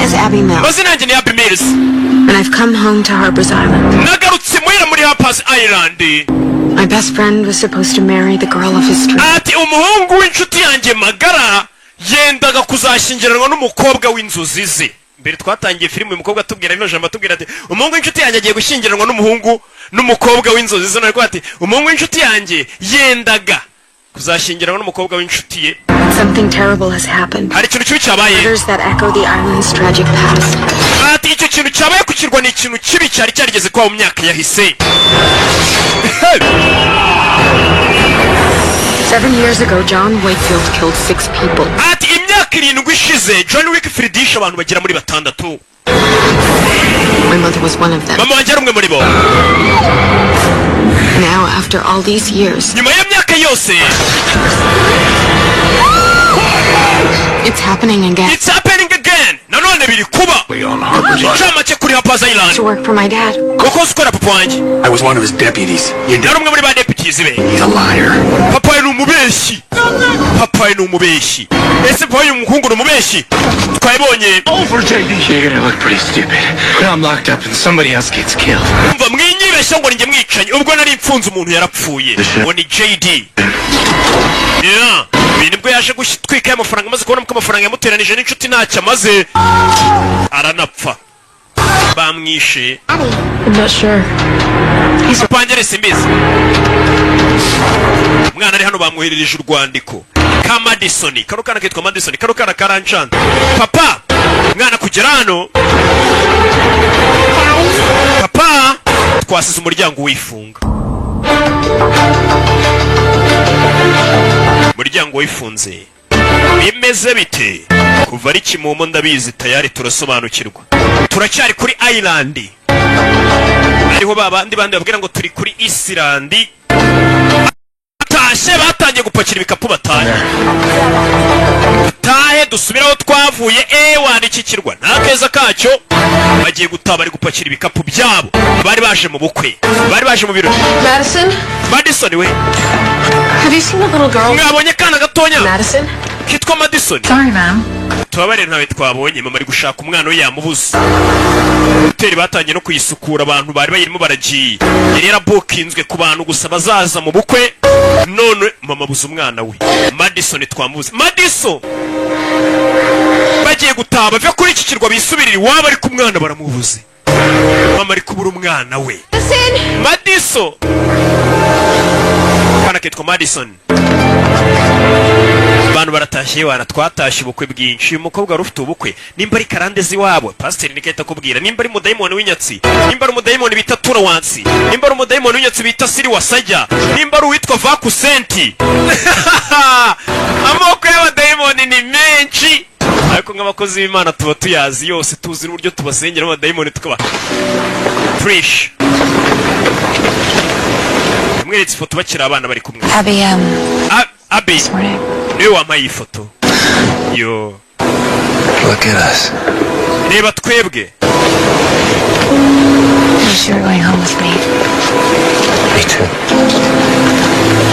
is Abby Mills, Amazina yanjye ni Abby Mills. and I've come home to Harper's Island. Nagarutse muhira muri Harper's Island. My best friend was supposed to marry the girl of his dreams. Ati umuhungu w'inshuti yanjye magara yendaga kuzashyingiranwa n'umukobwa w'inzozi ze. Mbere twatangiye filime, uyu mukobwa atubwira rino jambo, atubwira ati umuhungu w'inshuti yanjye agiye gushyingiranwa n'umuhungu n'umukobwa w'inzozi ze. None ati umuhungu w'inshuti yanjye yendaga kuzashyingiranwa n'umukobwa w'inshuti ye. Something terrible has happened. Hari ikintu kibi cyabaye. Murders that echo the island's tragic past. Ati icyo kintu cyabaye ku kirwa ni ikintu kibi cyari cyarigeze kuba mu myaka yahise. Hey! 7 years ago, John Wakefield killed six people. Ati imyaka 7 ishize, John Wakefield yishe abantu bagera muri batandatu. My mother was one of them. Mama wanjye ari umwe muri bo. Now, after all these years, Nyuma y'imyaka yose, it's happening again. It's happening again, nanone biri kuba. On Harper's Island. Incamake kuri Harper's Island. To work for my dad. Kuko uzi papa wanjye. I was one of his deputies. Your Yari umwe muri ba deputies be. He's a liar. Papa we ni umubeshyi, papa we ni umubeshyi. Ese papa w'uyu muhungu ni umubeshyi? Twabibonye. Over, JD. You're gonna look pretty stupid when I'm locked up and somebody else gets killed. Umva, mwinyibeshya ngo ninjye mwicanyi. Ubwo nari mfunze umuntu yarapfuye, ngo ni JD. Yeah. Ibi nibwo yaje gutwika amafaranga, amaze kubona ko amafaranga yamuteranije n'inshuti ntacyo amaze, aranapfa, bamwishe. I'm not sure. Papa simbizi. Umwana ari hano, bamwoherereje urwandiko ka Madison. Kano kana kitwa Madison, kano kana karancana. Papa, umwana kugera hano, papa, twasize umuryango wifunga, umuryango wifunze. Bimeze bite kuva ari kimomo? Ndabizi tayari turasobanukirwa, turacyari kuri island, ariho ba bandi bandi babwira ngo turi kuri Island. Batashye, batangiye gupakira ibikapu, batahe, dutahe dusubire aho twavuye. Ewana, iki kirwa nta keza kacyo. Bagiye gutaha, bari gupakira ibikapu byabo. Bari baje mu bukwe, bari baje mu birori. Madison? Madison we. Have you seen the little girl? Mwabonye akana gatonya Madison? kitwa Madison? Sorry, ma'am. Tubabarire, ntawe twabonye. Mama ari gushaka umwana we, yamubuze. Hoteli batangiye no kuyisukura, abantu bari bayirimo baragiye. Yari yarabukinzwe ku bantu gusa bazaza mu bukwe, none mama abuze umwana we Madison. Twamubuze Madison. Bagiye gutaha, bave kuri iki kirwa bisubirire iwabo, ariko umwana baramubuze. Mama ari kubura umwana we Madison. Akana kitwa Madison. Abantu baratashye wana, twatashye ubukwe bwinshi. Uyu mukobwa wari ufite ubukwe, nimba ari karande z'iwabo, pasiteri niko ahita akubwira, nimba ari umudayimoni w'inyatsi, nimba ari umudayimoni bita turawansi, nimba ari umudayimoni w'inyatsi bita siri wasajya, nimba ari uwitwa vakusenti. Amoko y'abadayimoni ni menshi, ariko nk'abakozi b'Imana tuba tuyazi yose, tuzi n'uburyo tubasengera abadayimoni tukaba Trish. Yamweretse ifoto bakiri abana bari kumwe. Abby, Abby this morning. niwe wampaye iyi foto yo. Look at us. Reba twebwe. I wish you were going home with me. Me too.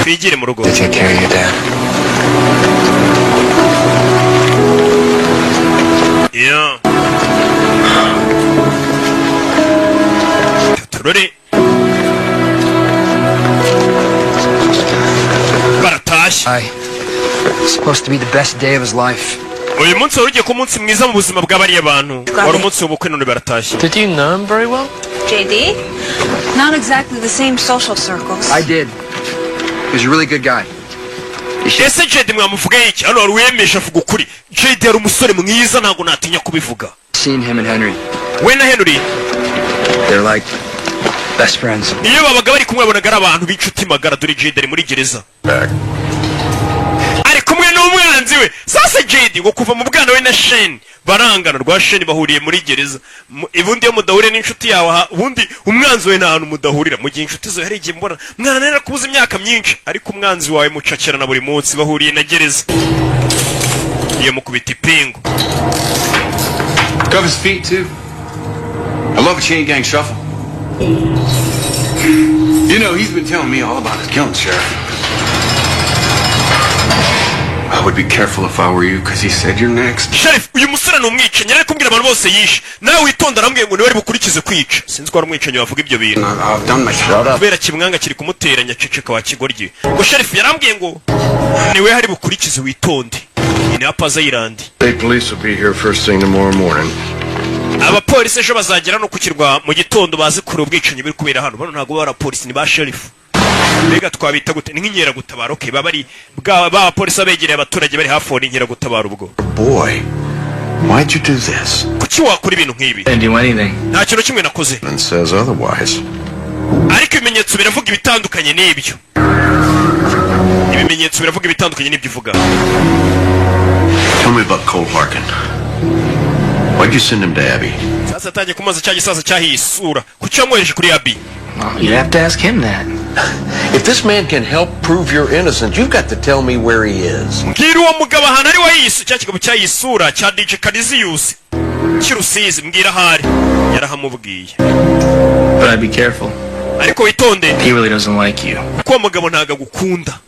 Twigire mu rugo. To take care of your dad. Yeah. Turore, baratashye. I. Supposed to be the best day of his life. Uyu munsi wari ugiye kuba umunsi mwiza mu buzima bw'abariya bantu, wari umunsi w'ubukwe, none baratashye. Did you know him very well? JD? Not exactly the same social circles. I did. He was a really good guy. Ese Jedi mwamuvuga iki? Hano wari uwemeje, avuga ukuri. Jedi yari umusore mwiza, ntabwo natinya kubivuga. Seen him and Henry. We na Henry. They're like best friends. Iyo babaga bari kumwe babonaga ari abantu b'inshuti magara. Dore Jedi ari muri gereza, ari kumwe n'umwanzi we. Sasa Jedi ngo kuva mu bwana we na Shane barangana rwa Shane, bahuriye muri gereza. Ubundi iyo mudahuriye n'inshuti yawe aha, ubundi umwanzi we nta hantu mudahurira. Mu gihe inshuti zawe hari igihe mbona mwana narakubuze imyaka myinshi, ariko umwanzi wawe mucakirana buri munsi. Bahuriye na gereza, iyo mukubita ipingu. Cuff his feet, too. I love a chain gang shuffle. You know, he's been telling me all about his killing, Sheriff. I I would be careful if I were you, because he said you're next. Sheriff, uyu musore ni umwicanyi. Ari kubwira abantu bose yishe. Nawe witonda, arambwiye ngo niwe ari bukurikize kwica. Sinzi ko ari umwicanyi wavuga ibyo bintu. I've done my Shut up. Kubera kimwanga kiri kumuteranya. Ceceka wa kigoryi. Ngo sheriff yarambwiye ngo niwe hari bukurikize, witonde. Iyi ni Harper's Island. State police will be here first thing tomorrow morning. Abapolisi ejo bazagera no ku kirwa mu gitondo, baze kureba ubwicanyi buri kubera hano. Bano ntabwo baba abapolisi, ni ba sheriff. Mbega twabita gute? Ni nk'inkeragutabara. Okay, baba ari bwa ba bapolisi begereye abaturage bari hafi aho, ni inkeragutabara ubwo. Boy, why'd you do this? Kuki wakora ibintu nk'ibi? Didn't do anything. Nta kintu kimwe nakoze. And says otherwise. Ariko ibimenyetso biravuga ibitandukanye n'ibyo. Ibimenyetso biravuga ibitandukanye n'ibyo uvuga. Tell me about Cole Harkin. Why'd you send him to Abby? Sasa atangiye kumaza cya gisaza cyahiye isura. Kuki wamwohereje kuri Abby? Well, you'd have to ask him that. If this man can help prove you're innocent, you've got to tell me where he is. Mbwira uwo mugabo ahantu ari wahiye cya kigabo cyahiye isura cya DJ Canisius cy'Urusizi. Mbwira ahari. Yarahamubwiye. But I'd be careful. Ariko witonde. He really doesn't like you. Kuko uwo mugabo ntabwo agukunda.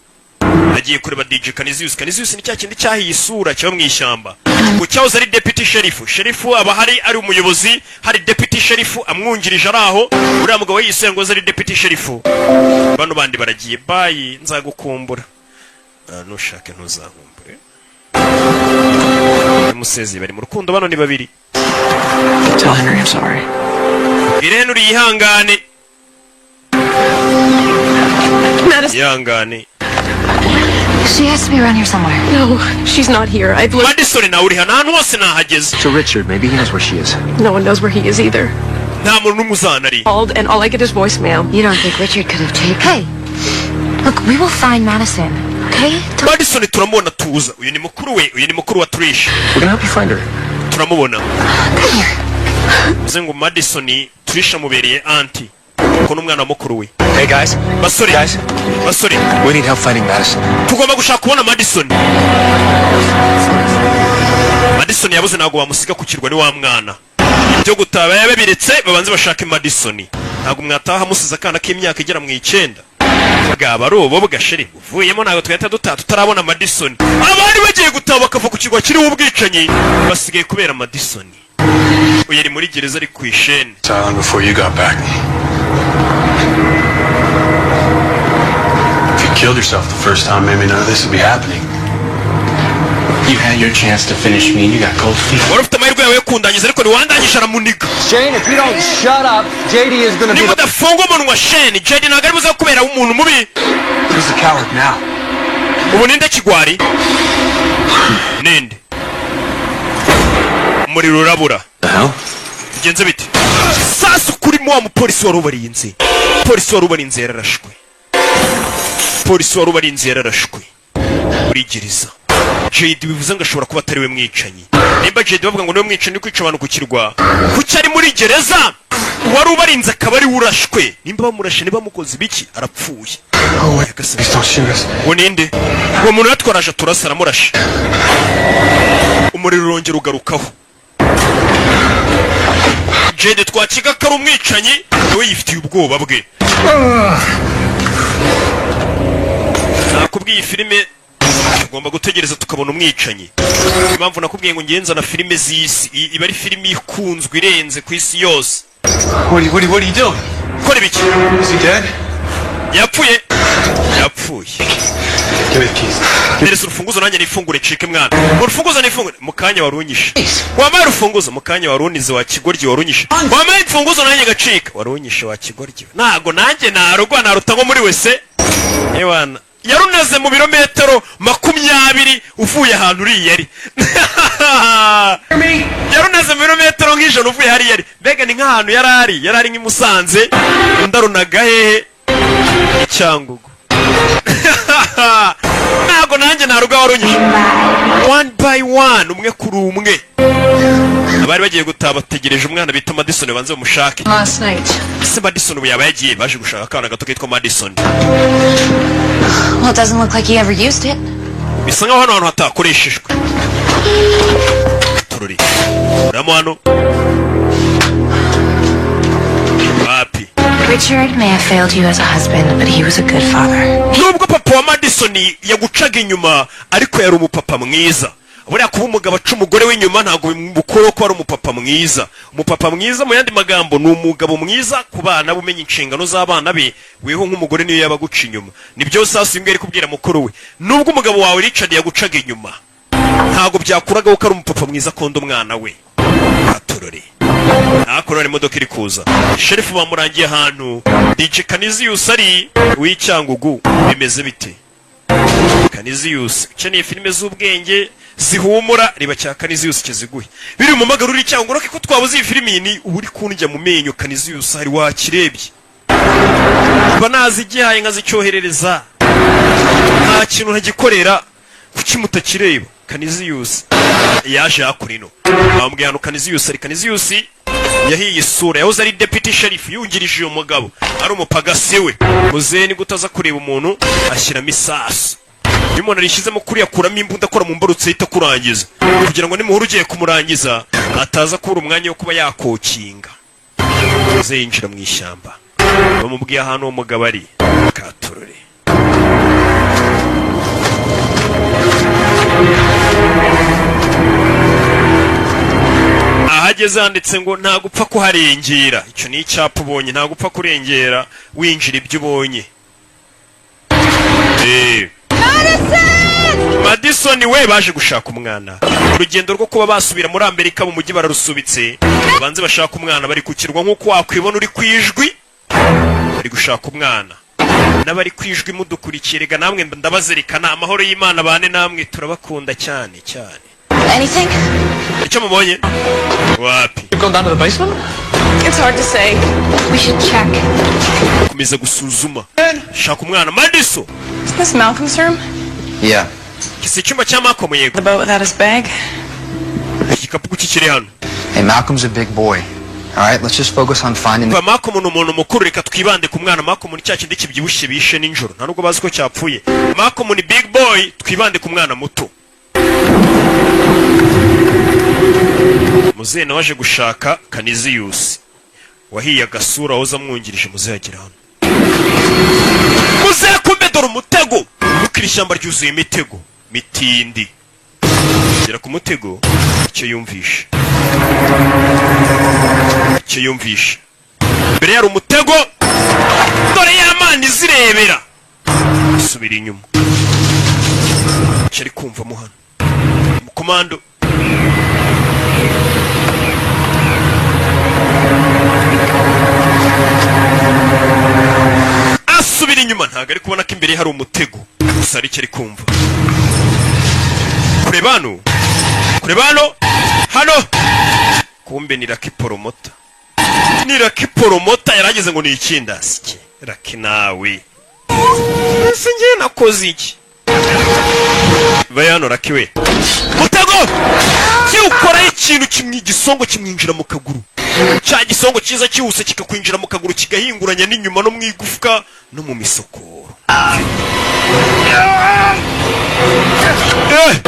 Agiye kureba DJ Canisius. Canisius ni cya kindi cyahiye isura kiba mu ishyamba, ku cyahoze ari deputy sheriff. Sheriff aba hari ari umuyobozi, hari deputy sheriff amwungirije ari aho. Uriya mugabo yisuye ngo aze ari deputy sheriff. Bano bandi baragiye. Bye, nzagukumbura. Ah, nushake ntuzankumbure. Musezi bari mu rukundo, bano ni babiri. Tell Henry I'm sorry. Irene, uri yihangane. Madison. Yihangane. She has to be around here somewhere. No, she's not here. I've looked. Madison nawe uri hano, ahantu hose nahageze. To Richard, maybe he knows where she is. No one knows where he is either. Nta muntu n'umwe uzana ari. Called and all I get is voicemail. You don't think Richard could have taken? Hey, look, we will find Madison, okay? Don't Madison turamubona, tuza. Uyu ni mukuru we, uyu ni mukuru wa Trish. We're gonna help you find her. Turamubona. Come here. Bivuze ngo Madison, Trish amubereye auntie, kuko n'umwana wa mukuru we. Hey guys, Basore. Guys. Basore. We need help finding Madison. Tugomba gushaka kubona Madison. Madison yabuze, ntabwo bamusiga ku kirwa, ni wa mwana. Ibyo gutaha babiretse, babanze bashake Madison. Ntabwo mwataha musize akana k'imyaka igera mu 9. Bwaba ari ubu bugasheri uvuyemo. Ntabwo twahita dutaha tutarabona Madison. Abari bagiye gutaha bakava ku kirwa kiriho ubwicanyi basigaye kubera Madison. Uyu ari muri gereza, ari ku isheni. Island before you got back. If you killed yourself the first time, maybe none of this would be happening. You had your chance to finish me and you got cold feet. Wari ufite amahirwe yawe yo kundangiza, ariko ntiwandangije. Aramuniga. Shane, if you don't shut up, JD is gonna be Niba udafunga umunwa Shane, JD ntabwo ari buze kubera umuntu mubi. Who's the coward now? Ubu ninde kigwari? Ninde? Umuriro urabura. The hell? Bigenze bite? Sasa kurimo wa mupolisi wari ubarinze, polisi wari ubarinze yararashwe. Polisi wari ubarinze yararashwe muri gereza. JD bivuze ngo ashobora kuba atari we mwicanyi. Nimba JD bavuga ngo niwe mwicanyi uri kwica abantu ku kirwa, kuki ari muri gereza, uwari ubarinze akaba ari we urashwe? Nimba bamurashe, niba bamukoze ibiki, arapfuye. Oh, wait. Please don't shoot us. Uwo ninde? Uwo muntu yatwaraje turasa, aramurashe. Umuriro urongera ugarukaho. JD twakiga ko ari umwicanyi, nawe yifitiye ubwoba bwe. Nakubwiye, filime tugomba gutegereza tukabona umwicanyi. Impamvu nakubwiye ngo ngenza na filime z'isi, iba ari filime ikunzwe irenze ku isi yose. What are you doing? Kora ibiki? Is he dead? Yapfuye, yapfuye. Give me the keys. Mpereza urufunguzo nanjye nifungure ncike mwana. Urufunguzo nifungure. Mu kanya wari unyishe. Wampaye urufunguzo mu kanya wari unize wa kigoryi, wari unyishe. Wampaye imfunguzo nanjye gacika, wari unyishe wa kigoryi. Ntago nanjye narugwa naruta nko muri wese. Ewana yarunaze mu birometero 20 uvuye ahantu uriya ari. Yarunaze mu birometero nk'100 uvuye hariya ari. Mbega ni nk'ahantu yari ari, yari ari nk'i Musanze, undi arunaga hehe? I Cyangugu. Ntabwo nanjye naruga, warunyishe. One by one, umwe kuri umwe, abari bagiye gutaha bategereje umwana bita Madison, banze bamushake. Last night. Ese Madison ubu yaba yagiye? Baje gushaka akana gato kitwa Madison. Well, it doesn't look like he ever used it. Bisa nkaho hano hantu hatakoreshejwe. Tururi uramo hano wapi? Richard may have failed you as a husband, but he was a good father. Nubwo papa wa Madison yagucaga inyuma, ariko yari umupapa mwiza. Buriya kuba umugabo aca umugore w'inyuma ntabwo bimukuraho ko ari umupapa mwiza. Umupapa mwiza, mu yandi magambo, ni umugabo mwiza ku bana be, umenya inshingano z'abana be. Weho nk'umugore, niyo yaba aguca inyuma, nibyo sasa uyu nguyu ari kubwira mukuru we. Nubwo umugabo wawe Richard yagucaga inyuma, ntabwo byakuragaho ko ari umupapa mwiza akunda umwana we. Aturore hakuno hari imodoka iri kuza. Sheriff bamurangiye ahantu DJ Kaniziyusi ari w'Icyangugu. Bimeze bite, Kaniziyusi? Ukeneye filime z'ubwenge zihumura, reba cya Kaniziyusi kiziguhe. Biri mu magara uri Cyangugu, ureke ko twabuze iyi filimi. Iyi ni uba uri kundya mu menyo. Kaniziyusi hari wakirebye, mba nazigihaye nkazicyoherereza, nta kintu ntagikorera. Kuki mutakireba? Kaniziyusi yaje hakuno ino, bambwiye ahantu Kaniziyusi ari. Kaniziyusi yahiye isura, yahoze ari deputy sheriff yungirije uyu mugabo, ari umupagasi we. Muzehe ni gute aza kureba umuntu ashyiramo isasu? Iyo umuntu arishyizemo kuriya, akuramo imbunda, akora mu mbarutso, ahita akurangiza, kugira ngo nimuhura ugiye kumurangiza ataza kubura umwanya wo kuba yakokinga. Muzehe yinjira mu ishyamba, bamubwiye ahantu uwo mugabo ari. Katurore. Ahageze handitse ngo nta gupfa kuharengera. Icyo ni icyapa ubonye, nta gupfa kurengera winjira ibyo ubonye. Madison we, baje gushaka umwana. Urugendo rwo kuba basubira muri Amerika mu mujyi bararusubitse, banze bashaka umwana. Bari ku kirwa, nk'uko wakwibona uri ku Ijwi, bari gushaka umwana. N'abari ku Ijwi mudukurikiye, rega namwe ndabazirikana. Amahoro y'Imana bane namwe, turabakunda cyane cyane. Anything? Icyo mubonye wapi? You've gone down to the basement? It's hard to say. We should check. Komeza gusuzuma, shaka umwana Madison. Is this Malcolm's room? Yeah. Iki icyumba cya Malcolm? Yego. The boat without his bag? Igikapu kuki kiri hano? Hey, Malcolm's a big boy. All right, let's just focus on finding Kuva Malcolm ni umuntu mukuru, reka twibande ku mwana. Malcolm ni cya kindi kibyibushye bishe nijoro, nta nubwo bazi ko cyapfuye. Malcolm ni big boy, twibande ku mwana muto. Muzehe nawe aje gushaka Kaniziyusi wahiye agasura, wahoze amwungirije. Muzehe agera hano, muzehe kumbe dore umutego, kuko iri shyamba ryuzuye imitego mitindi. Gera ku mutego, icyo yumvishe mbere yari umutego. Dore y'amana izirebera, subira inyuma. Icyo ari kumvamo hano, umukomando. Asubira inyuma, ntabwo ari kubona ko imbere ye hari umutego, gusa hari icyo ari kumva. Kureba hano, kureba hano, hano kumbe ni Lucky Promoter, ni Lucky Promoter. Yarageze ngo ni ikindasi cye. Lucky nawe ese njye nakoze iki? Va hano Lucky we. Mutego kiwukoraho ikintu kimwe, igisongo kimwinjira mu kaguru. Cya gisongo cyiza cyihuse kikakwinjira mu kaguru, kigahinguranya n'inyuma no mu igufwa no mu misokoro. Eh!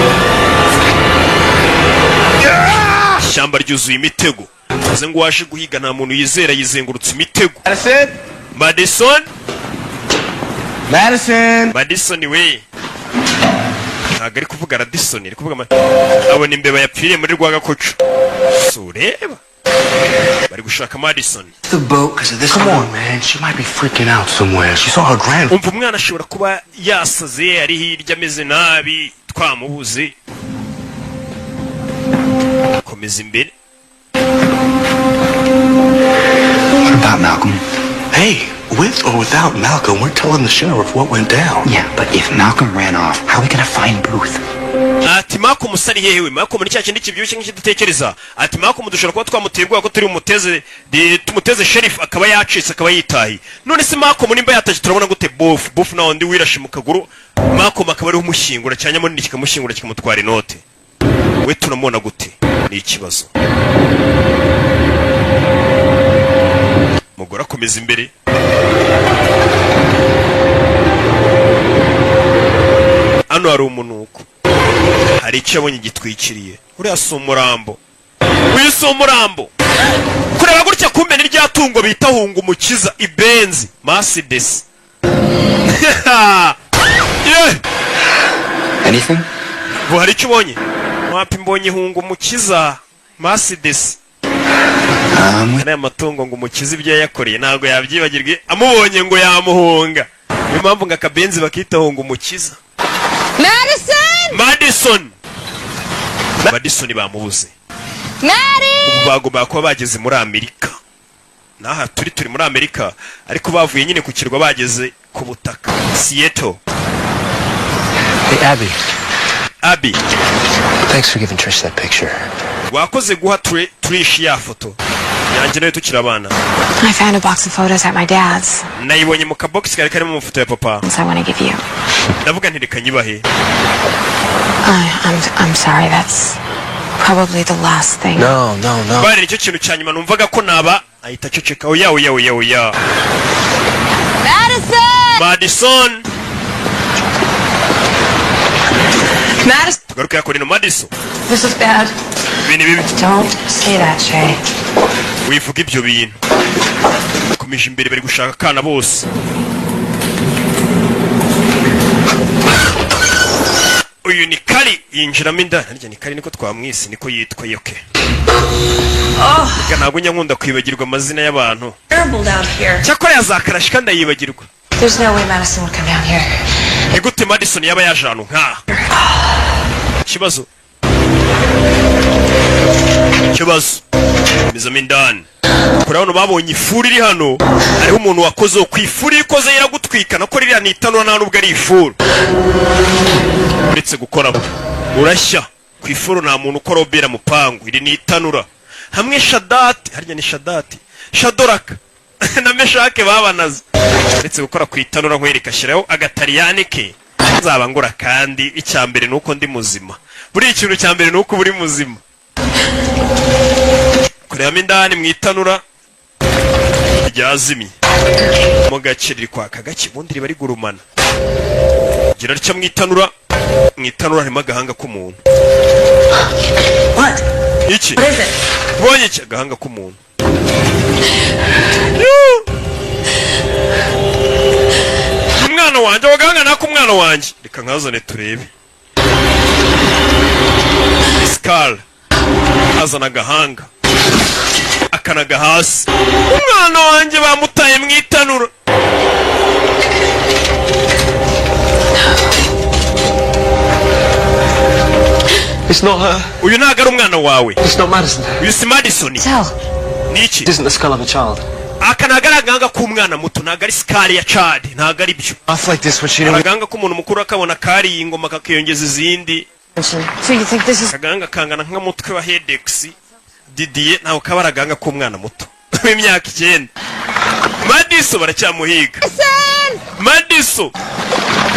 Ishyamba ryuzuye imitego, bivuze ngo uwaje guhiga nta muntu yizera, yizengurutse imitego. Madison? Madison. Madison! Madison we, ntabwo ari kuvuga Radisson, ari kuvuga abona imbeba yapfiriye muri rwagakoco. Si ureba, bari gushaka Madison. The boat because of this. Come on, man. She might be freaking out somewhere. She saw her grand. Umva, umwana ashobora kuba yasaze, ari hirya ameze nabi, twamubuze. Komeza imbere. What about Malcolm? Hey, with or without Malcolm, we're telling the sheriff what went down. Yeah, but if Malcolm ran off, how are we gonna find Booth? Ati Malcolm ari hehe? Malcolm ni cya kindi kibyibushye nk'ikidutekereza. Ati Malcolm dushobora kuba twamuteye ubwoba ko turi bumuteze tumuteze sheriff, akaba yacitse, akaba yitaye. None se Malcolm nimba yataje, turabona gute Bofu? Bofu nawe undi wirashe mu kaguru, Malcolm akaba ariwe umushyingura, cya nyamunini kikamushyingura kikamutwara inote. We turamubona gute? Ni ikibazo. Umugore akomeza imbere. Hano hari umunuko, hari icyo yabonye gitwikiriye. Uriya si umurambo, uyu si umurambo. Kureba gutya, kumbe ni rya tungo bita hunga umukiza, ibenzi Mercedes. Yeah! Anything? Ngo hari icyo ubonye? Wapi, mbonye hunga umukiza Mercedes. Ariya matungo ngo umukiza ibyo yayakoreye ntabwo yabyibagirwe, amubonye ngo yamuhunga. Niyo mpamvu ngo akabenzi bakita hunga umukiza. Madison! Madison, Madison bamubuze. Maddie! Ubu bagombaga kuba bageze muri Amerika. N'aha turi muri Amerika, ariko bavuye nyine ku kirwa bageze ku butaka, Seattle. Hey, Abby. Abby. Thanks for giving Trish that picture. Wakoze guha Trish ya foto yanjye nawe tukiri abana. I found a box of photos at my dad's. Nayibonye mu kabogisi kari karimo amafoto ya papa. So I want to give you. Ndavuga nti reka nyibahe. I'm sorry. That's probably the last thing. No. Bari nicyo kintu cya nyuma numvaga ko naba. Ahita aceceka. Oya, oya, oya, oya. Madison! Madison! Madison! Tugaruke yakora ino Madison. This is bad. Ibintu bibi. Don't say that, Shay. Wivuga ibyo bintu. Komeje imbere, bari gushaka akana bose. Uyu ni Kari, yinjiramo indani. Harya ni Kari, niko twamwise, niko yitwa yoke. Reka, ntabwo njya nkunda kwibagirwa amazina y'abantu. Terrible down here. Cyakora yazakarashika ndayibagirwa. There's no way Madison would come down here. Ni gute Madison yaba yaje ahantu nk'aha? Ikibazo, ikibazo. Mizamo indani kuri hano, babonye ifuru iri hano. Hariho umuntu wakoze ku ifuru, iyo ikoze iragutwika. Nako ririya ni itanura, nta nubwo ari ifuru. Uretse gukoraho urashya. Ku ifuru nta muntu ukora obera mupangu. Iri ni itanura hamwe Shadati, harya ni Shadati, Shadoraka na Meshake babanaze. Uretse gukora ku itanura nkwereka, ashyiraho agatariyani ke. Nzaba ngura, kandi icya mbere ni uko ndi muzima. Buriya ikintu cya mbere ni uko uba uri muzima. Kurebamo indani mu itanura ryazimye mu gace, riri kwaka gake, ubundi riba rigurumana. Gira ritya mu itanura. Mu itanura harimo agahanga k'umuntu. What? Iki? What is it? Ubonye iki? Agahanga k'umuntu. Yoo! Umwana wanjye, ako gahanga ni ak'umwana wanjye. Reka nkazane turebe. Sikara azana agahanga, akanaga hasi. Umwana wanjye bamutaye mu itanura. It's not her. Uyu ntabwo ari umwana wawe. It's not Madison. Uyu si Madison. Tell. Ni iki? It isn't the skull of a child. Aka ntabwo ari agahanga k'umwana muto, ntabwo ari skull ya child, ntabwo ari byo. Off like this when she knew. Agahanga k'umuntu mukuru akabona kariye ingoma kakiyongeza izindi. So you think this is Akagahanga kangana nk'umutwe wa hedegisi Didiye, ntabwo kaba ari agahanga k'umwana muto w'imyaka 9. Madiso baracyamuhiga. Madiso,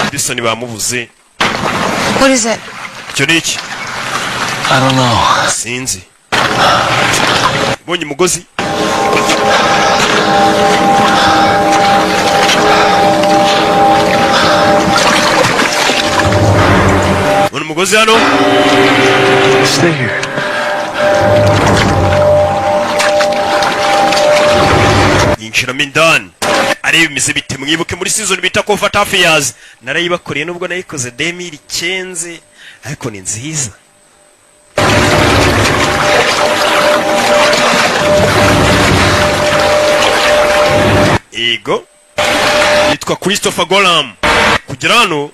Madison bamubuze. What is it? Icyo ni iki? I don't know. Sinzi. Ubonye umugozi. Ubona umugozi hano. Stay here. Yinjiramo indani areba bimeze bite. Mwibuke muri season bita Covert Affairs, narayibakoreye nubwo nayikoze 2015, ariko ni nziza. Yego, yitwa Christopher Golam. Kugera hano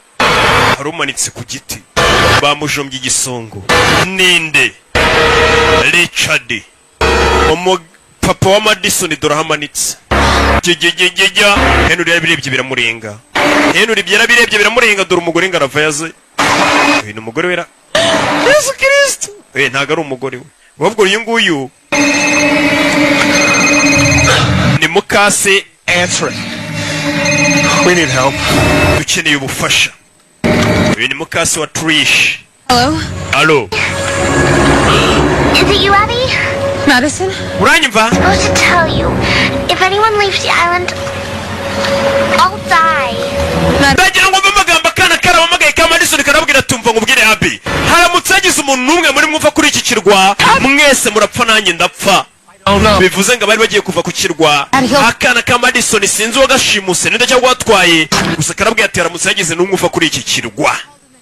hari umanitse ku giti, bamujombye igisongo. Ninde? Richard, papa wa Madison. Dore aho amanitse. Jyjyjyjya, Henry yarabirebye biramurenga. Henry yarabirebye biramurenga. Dore umugore ngo arava yaze. Uyu ni umugore wera Yesu Kristo. Eh, ntabwo ari umugore we, ahubwo uyu nguyu ni mukase. Answer it. We need help. Dukeneye ubufasha. Uyu ni mukase wa Trish. Hello? Alo? Is it you, Abby? Madison? Uranyumva? I'm supposed to tell you. If anyone leaves the island, I'll die. Ndagira ngo mve amagambo. Akana karahamagaye ka Madison karabwira, tumva nkubwire Abby, haramutse hagize umuntu n'umwe muri mwumva kuri iki kirwa, mwese murapfa nanjye ndapfa. Bivuze ngo abari bagiye kuva ku kirwa, akana ka Madison, sinzi uwo gashimuse ninde cyangwa watwaye, gusa karabwiye ati haramutse yagize n'umwe uva kuri iki kirwa,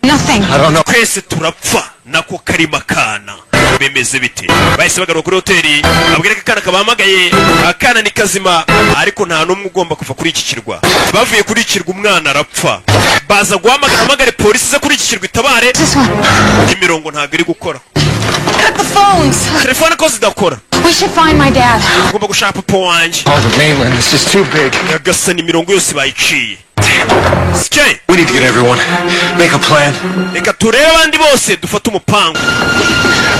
Nothing. twese turapfa. Nako karima kana bimeze bite? Bahise bagaruka kuri hoteli, abwira ko akana kabahamagaye. Akana ni kazima, ariko nta n'umwe ugomba kuva kuri iki kirwa. Bavuye kuri iki kirwa, umwana arapfa. Baza guhamagara, hamagare polisi ize kuri iki kirwa itabare. Imirongo ntabwo iri gukora. Cut the phones. Telefone ko zidakora? We should find my dad. Ugomba gushaka papa wanjye. Oh, the mainland. This is too big. Nyagasani, imirongo yose bayiciye. Sike. We need to get everyone. Make a plan. Reka turebe abandi bose, dufate umupango.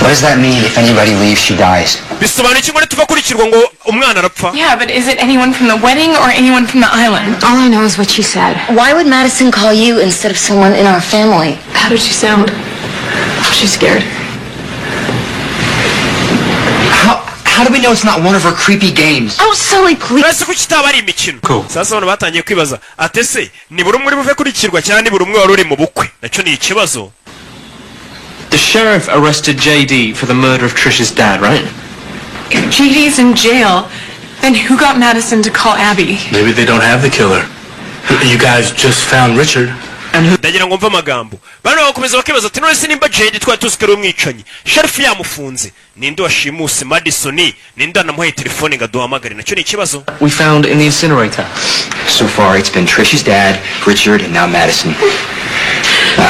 What does that mean? If anybody leaves, she dies. Bisobanuye iki ngo nituva kuri kirwa ngo umwana arapfa? Yeah, but is it anyone from the wedding or anyone from the island? All I know is what she said. Why would Madison call you instead of someone in our family? How did she sound? Was she scared? How do we know it's not one of her creepy games? Oh, Sully, please. Uretse ko kitaba ari imikino. Sasa abantu batangiye kwibaza ate se ni buri umwe uri buve kuri kirwa cyangwa ni buri umwe wari uri mu bukwe? Nacyo ni ikibazo. The sheriff arrested JD for the murder of Trish's dad, right? If JD's in jail, then who got Madison to call Abby? Maybe they don't have the killer. You guys just found Richard. Ndagira ngo mve amagambo. Bano bagakomeza bakibaza ati none se nimba JD twari tuzi ko ari umwicanyi, sheriff yamufunze, ninde washimuse Madison? Ninde wanamuhaye telefone ngo aduhamagare? Nacyo ni ikibazo. We found in the incinerator. So far, it's been Trish's dad, Richard, and now Madison.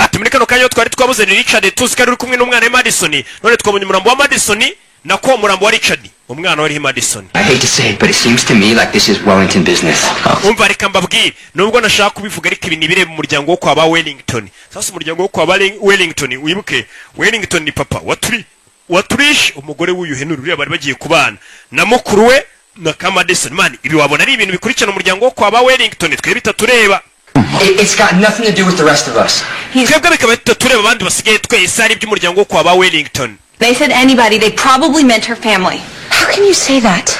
Ati muri kano kanya twari twabuze ni Richard, tuzi ko ari uri kumwe n'umwana we Madison. None twabonye umurambo wa Madison, nako umurambo wa Richard, umwana wariho Madison. I hate to say it, but it seems to me like this is Wellington business. Umva, reka mbabwire, nubwo nashaka kubivuga, ariko ibi ni ibireba umuryango wo kwa ba Wellington. Sasa umuryango wo kwa ba Wellington, wibuke Wellington ni papa wa Turi, wa Trish, umugore w'uyu Henry uriya bari bagiye kubana na mukuru we na ka Madison. Man, ibi wabona ari ibintu bikurikirana umuryango wo kwa ba Wellington, twe bitatureba. It's got nothing to do with the rest of us. Twebwe bikaba bitatureba, abandi basigaye twese, ari iby'umuryango wo kwa ba Wellington. They said anybody. They probably meant her family. How can you say that?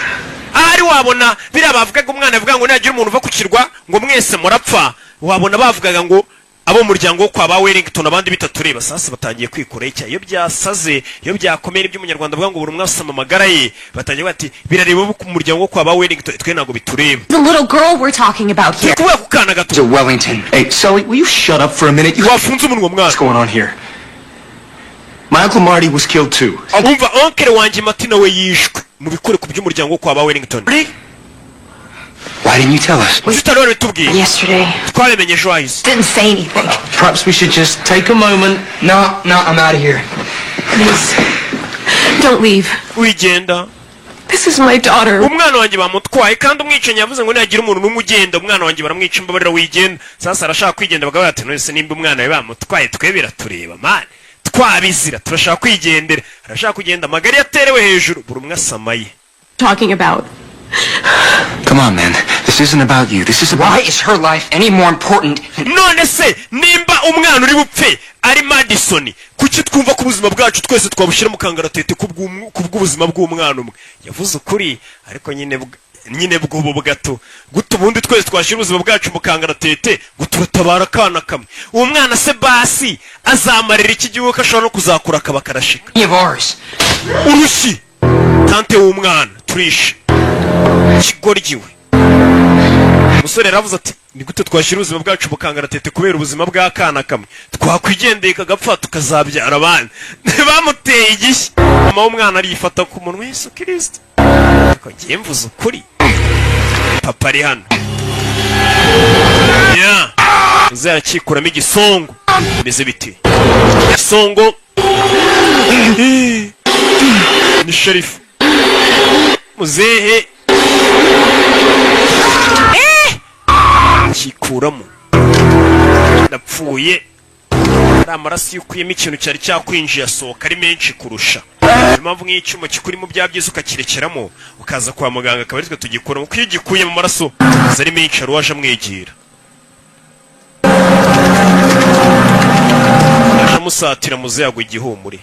Ahari wabona biriya bavugaga, umwana avuga ngo nagira umuntu uva ku kirwa ngo mwese murapfa, wabona bavugaga ngo abo mu muryango wo kwa ba Wellington, abandi bitatureba. Sasa batangiye kwikora icyaha iyo byasaze, iyo byakomeye, iby'umunyarwanda avuga ngo buri umwe asama amagara ye. Batangiye bati birareba abo ku muryango wo kwa ba Wellington, twe ntabwo bitureba. The little girl we're talking about here. Turi kuvuga ku kana gato. To Wellington. Hey, Sully, will you shut up for a minute? You Wafunze umunwa, mwana? What's going on here? My Uncle Marty was killed too. Umva, oncle wanjye Marty nawe yishwe. Mubikore ku by'umuryango wo kwa ba Wellington. Why didn't you tell us? Kuki utari wabitubwiye? Yesterday. Twabimenye ejo hahise. Didn't say anything. Perhaps we should just take a moment. No, I'm out of here. Please, don't leave. Wigenda. This is my daughter. Umwana wanjye bamutwaye, kandi umwicanyi yavuze ngo nihagira umuntu n'umwe ugenda, umwana wanjye baramwica. Imbabarira, wigenda. Sasa arashaka kwigenda, bakavuga bati none se nimba umwana we bamutwaye, twe biratureba? Man, twabizira, turashaka kwigendera. Arashaka kugenda, amagari yaterewe hejuru, buri umwe asamaye. Talking about. Come on, man. This isn't about you. This is about. Why is her life any more important than None se nimba umwana uri bupfe ari Madison, kuki twumva ko ubuzima bwacu twese twabushyira mu kangaratete kubw'ubuzima bw'umwana umwe? Yavuze ukuri, ariko nyine nyine bw'ubu gato guta ubundi twese twashyira ubuzima bwacu mu kangaratete ngo turatabara akana kamwe. Uwo mwana se basi azamarira iki gihugu, ko ashobora no kuzakura akaba karashika? any of ours? Urushyi tante w'umwana turishe kigoryiwe. Umusore yaravuze ati ni gute twashyira ubuzima bwacu mu kangaratete kubera ubuzima bw'akana kamwe? Twakwigendeye kagapfa, tukazabyara abandi. Bamuteye igishyi. Mama w'umwana arifata ku munwa. Yesu Kirisito! Ariko ngiye mvuze ukuri, papa ari hano ya uze arakikuramo igisongo. Bimeze biti igisongo ni sheriff muzehe. Kikuramo, ndapfuye. Ari amaraso iyo ukuyemo ikintu cyari cyakwinjiye asohoka ari menshi kurusha. Niyo mpamvu nk'iyo icyuma kikurimo bya byiza ukakirekeramo, ukaza kwa muganga akaba aritwe tugikuramo, kuko iyo ugikuye mu maraso aza ari menshi. Hari uwaje amwegera, aje amusatira, muze yagwa igihumure.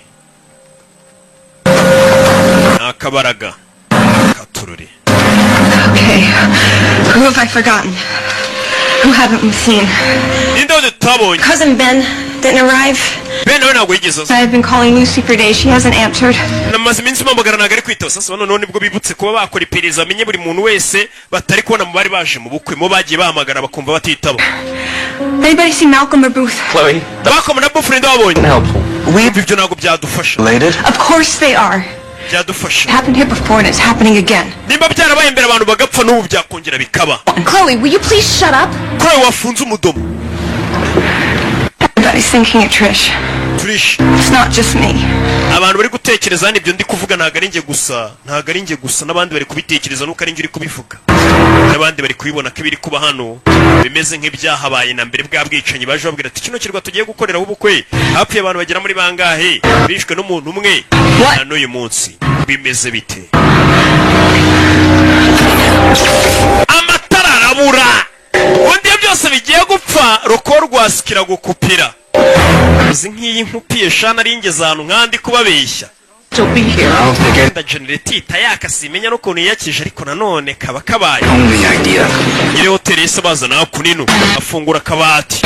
Ni akabaraga katurore. Okay. Who have I forgotten? Who haven't we seen? Ninde wundi tutabonye? Cousin Ben didn't arrive. Ben nawe ntabwo yigeze aza. I've been calling Lucy for days. She hasn't answered. Namaze iminsi mpamagara, ntabwo ari kwitaba. Sasa noneho nibwo bibutse kuba bakora iperereza, bamenye buri muntu wese batari kubona mu bari baje mu bukwe, mu bagiye bahamagara bakumva batitaba. Anybody see Malcolm or Booth? Chloe, Malcolm na Booth, ninde wabonye? helpful. Ibyo ntabwo byadufasha. Related? Of course they are. Byadufasha. It happened here before and it's happening again. Nimba byarabaye mbere abantu bagapfa, n'ubu byakongera bikaba. Chloe, will you please shut up? Chloe, wafunze umudomo. Everybody's thinking it, Trish. Trish. It's not just me. Abantu bari gutekereza hano, ibyo ndi kuvuga ntabwo ari njye gusa, ntabwo ari njye gusa, n'abandi bari kubitekereza, nuko ari njye uri kubivuga. N'abandi bari kubibona ko ibiri kuba hano bimeze nk'ibyahabaye na mbere. Bwa bwicanyi baje babwira ati kino kirwa tugiye gukoreraho ubukwe hapfuye abantu bagera muri bangahe, bishwe n'umuntu umwe. Na n'uyu munsi bimeze bite? Amatara arabura. Ubundi iyo byose bigiye gupfa, roko rwasikira gukupira. Uzi nk'iyi nkupiye shana ari ngeze ahantu nkandi kubabeshya. Still be here. I don't think Wenda generator ihita yaka, simenya n'ukuntu yiyakije, ariko nanone kaba kabaye. Only idea. Nyiri hoteli yahise bazana hakuno, afungura akabati.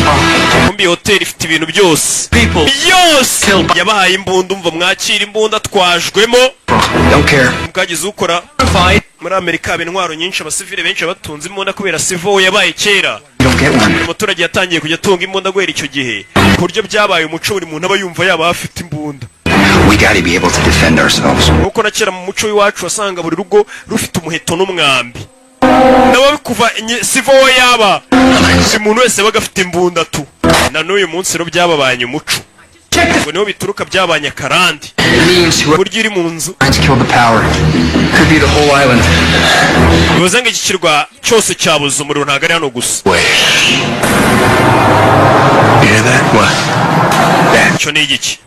Kumbi iyi hoteli ifite ibintu byose byose. Yabahaye imbunda. Umva, mwakira imbunda twajwemo. Don't care. Bwagize ukora muri Amerika haba intwaro nyinshi, abasivile benshi batunze imbunda kubera civil yabaye kera. You don't get one. Buri muturage yatangiye kujya atunga imbunda guhera icyo gihe, ku buryo byabaye umuco, buri muntu aba yumva yaba afite imbunda. We gotta be able to defend ourselves. Nkuko na kera mu muco w'iwacu wasanga buri rugo rufite umuheto n'umwambi, nawe kuva civil war yaba, buri muntu wese yabaga afite imbunda tu. Na n'uyu munsi rero byababanye umuco, ngo niho bituruka, byabanye akarandi. It means whoever Buryo uri mu nzu. killed the power. Could be the whole island. Bivuze ngo iki kirwa cyose cyabuze umuriro, ntabwo ari hano gusa. Wait. You hear that? What? That. Icyo ni igiki?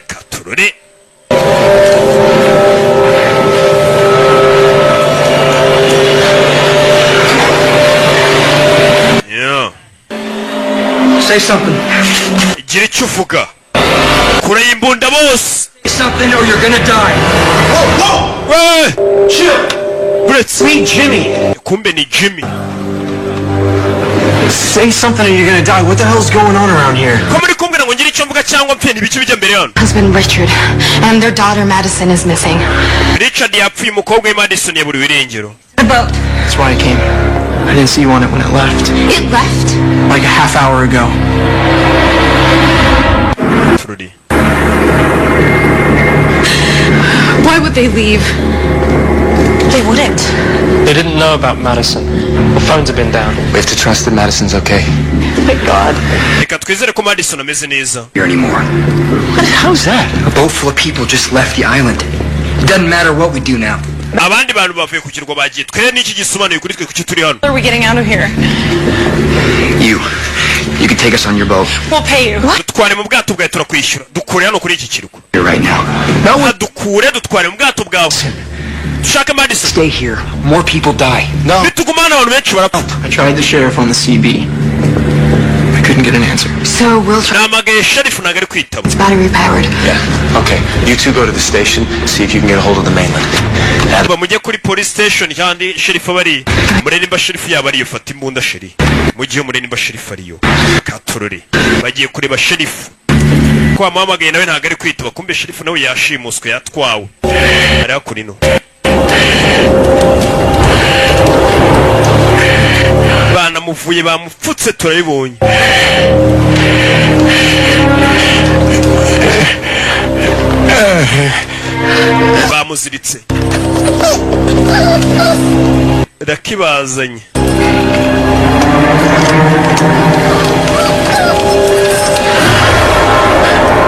Katurore. Yeah. Say something. Gira icyo uvuga kure y'imbunda bose. Say something or you're gonna die. Whoa, whoa! We! Chill! Buretse. Sweet Jimmy! Kumbe ni Jimmy. Say something or you're gonna die. What the hell's going on around here? Ko muri kumbwira ngo ngire icyo mvuga cyangwa mpfe, ntibiki bijya mbere hano? Husband Richard and their daughter Madison is missing. Richard yapfuye, umukobwa we Madison yaburiwe irengero. The boat. That's why I came. I didn't see you on it when it left. It left? Like a half hour ago. Tururi. Why would they leave? They wouldn't. They didn't know about Madison. The phones have been down. We have to trust that Madison's okay. Thank God. Reka twizere ko Madison ameze neza. Here anymore. What? How's that? A boat full of people just left the island. It doesn't matter what we do now. Abandi bantu bavuye ku kirwa bagiye, twe n'iki gisobanuye kuri twe? Kuki turi hano? Are we getting out of here? You. You can take us on your boat. We'll pay you. Dutware mu bwato bwawe, turakwishyura. Dukure hano kuri iki kirwa. Here right now. No, dukure, dutware mu bwato bwawe, dushake Madison. Stay here. More people die. No. Nituguma hano abantu benshi barapfa. I tried the sheriff on the CB. I couldn't get an answer. So we'll try. Nahamagaye sheriff, ntabwo ari kwitaba. It's battery powered. Yeah. Okay. You two go to the station, see if you can get a hold of the mainland. Have Ba mujye kuri police station kandi sheriff aba ari murebe nimba sheriff yaba ariyo. Fata imbunda sheri, mujye murebe nimba sheriff ariyo. Katurore, bagiye kureba sheriff ko wamuhamagaye nawe ntabwo ari kwitaba. Kumbe sheriff nawe yashimuswe, yatwawe, ari hakurino. Banamuvuye, bamupfutse, turabibonye. Bamuziritse rakibazanye.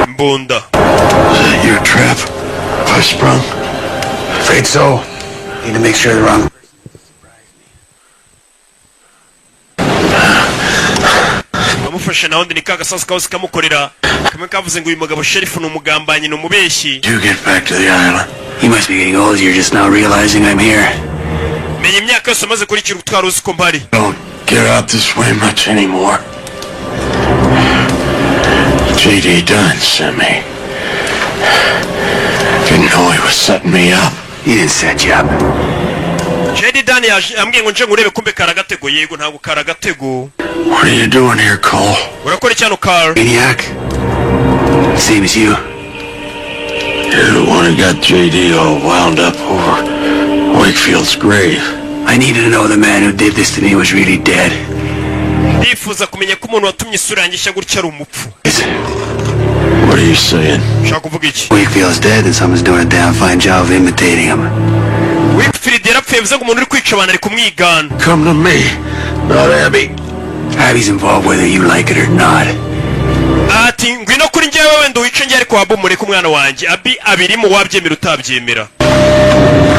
Mbunda. Your trap? I sprung? Afraid so. Need to make sure the wrong. Bamufashe naho ni ka gasasu kose kamukorera kamwe kavuze ngo uyu mugabo sheriff ni umugambanyi, ni umubeshyi. You get back to the island. You must be getting old. You're just now realizing I'm here. Menya imyaka yose umaze kuri kiri utwara uzi ko mpari. Don't. Get out this way much anymore. J.D. Dunn sent me. Didn't know he was setting me up. He didn't set you up. JD Dunn yaje ambwiye ngo nje ngurebe, kumbe kari agatego. Yego, ntabwo kari agatego. What are you doing here, Cole? Urakora iki hano, Carl? Maniac. Same as you. You're the one who got J.D. all wound up over Wakefield's grave. I needed to know the man who did this to me was really dead. Ndifuza kumenya ko umuntu watumye isura yanjye ishya gutya ari umupfu. What are you saying? Ushaka kuvuga iki? Wakefield's dead and someone's doing a damn fine job of imitating him. Wakefield yarapfuye, bivuze ngo umuntu uri kwica abantu ari kumwigana. Come to me, not Abby. Abby's involved whether you like it or not. Ati ngwino kuri njyewe, wenda wice njye, ariko waba umureke umwana wanjye. Abby abirimo, wabyemera utabyemera.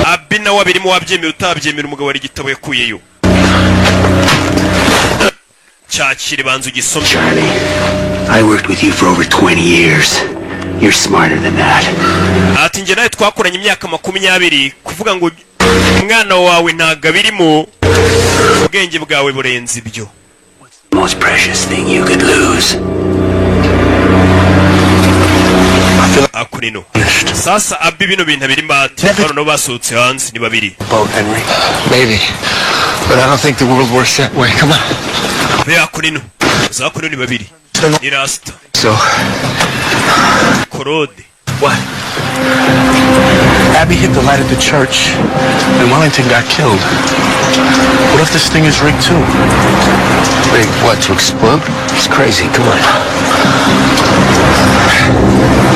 Abby nawe abirimo, wabyemera utabyemera. Umugabo wari igitabo yakuyeyo, cyakire, banza ugisome. Charlie, I worked with you for over 20 years. You're smarter than that. Ati njye nawe twakoranye imyaka 20, kuvuga ngo umwana wawe ntabwo abirimo, ubwenge bwawe burenze ibyo. Most precious thing you could lose. Akurino sasa, Abby bino bintu abirimo, ati noneho basohotse hanze ni babiri. Boat, Henry. Maybe. But I don't think the world works that way. Come on. Be hakurino, za kurino ni babiri, ni rasita. So, Korode. What? Abby hit the light at the church, and Wellington got killed. What if this thing is rigged too? Rigged what, to explode? It's crazy. Come on.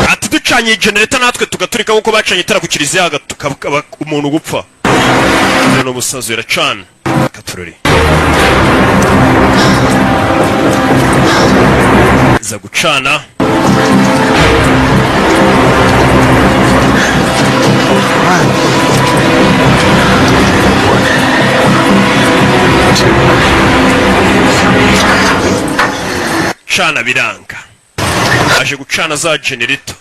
Ati ducanye generator natwe tugaturika nk'uko bacanye itara ku kiliziya, tukaba umuntu gupfa. None umusazi iracana katurori za gucana. Cana biranga, aje gucana za generator.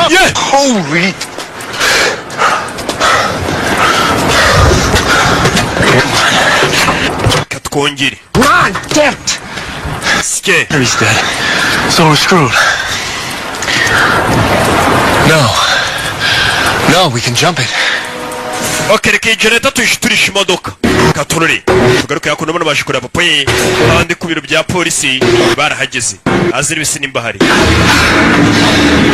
Yeah! Holy! Katwongere. God damn it! Sike. He's dead. So we're screwed. No. No, we can jump it. Ok, reka iyi generator tuyishiturisha imodoka katurore tugaruke hakuno. Bano baje kureba papa ye, abandi ku biro bya polisi barahageze, azira ibisi nimba hari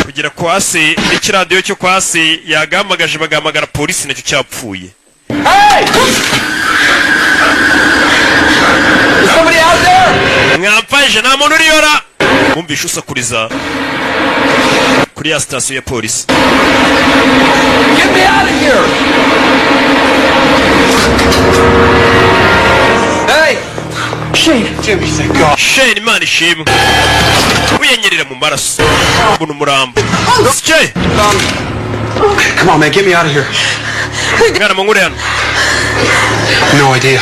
kugera kwa se, n'ikiradiyo cyo kwa se yagahamagaje bagahamagara polisi nacyo cyapfuye. Hey! Is somebody out there? Mwamfashe, nta muntu uriyora. Wumvishe usakuriza kuri ya sitasiyo ya polisi. Get me out of here! Hey! Shane! Jimmy, thank God. Shane, Imana ishimwe. Wiyenyerera mu maraso, mbona umurambo. Sike. Come on, man, get me out of here. Mwana, munkure hano. No idea.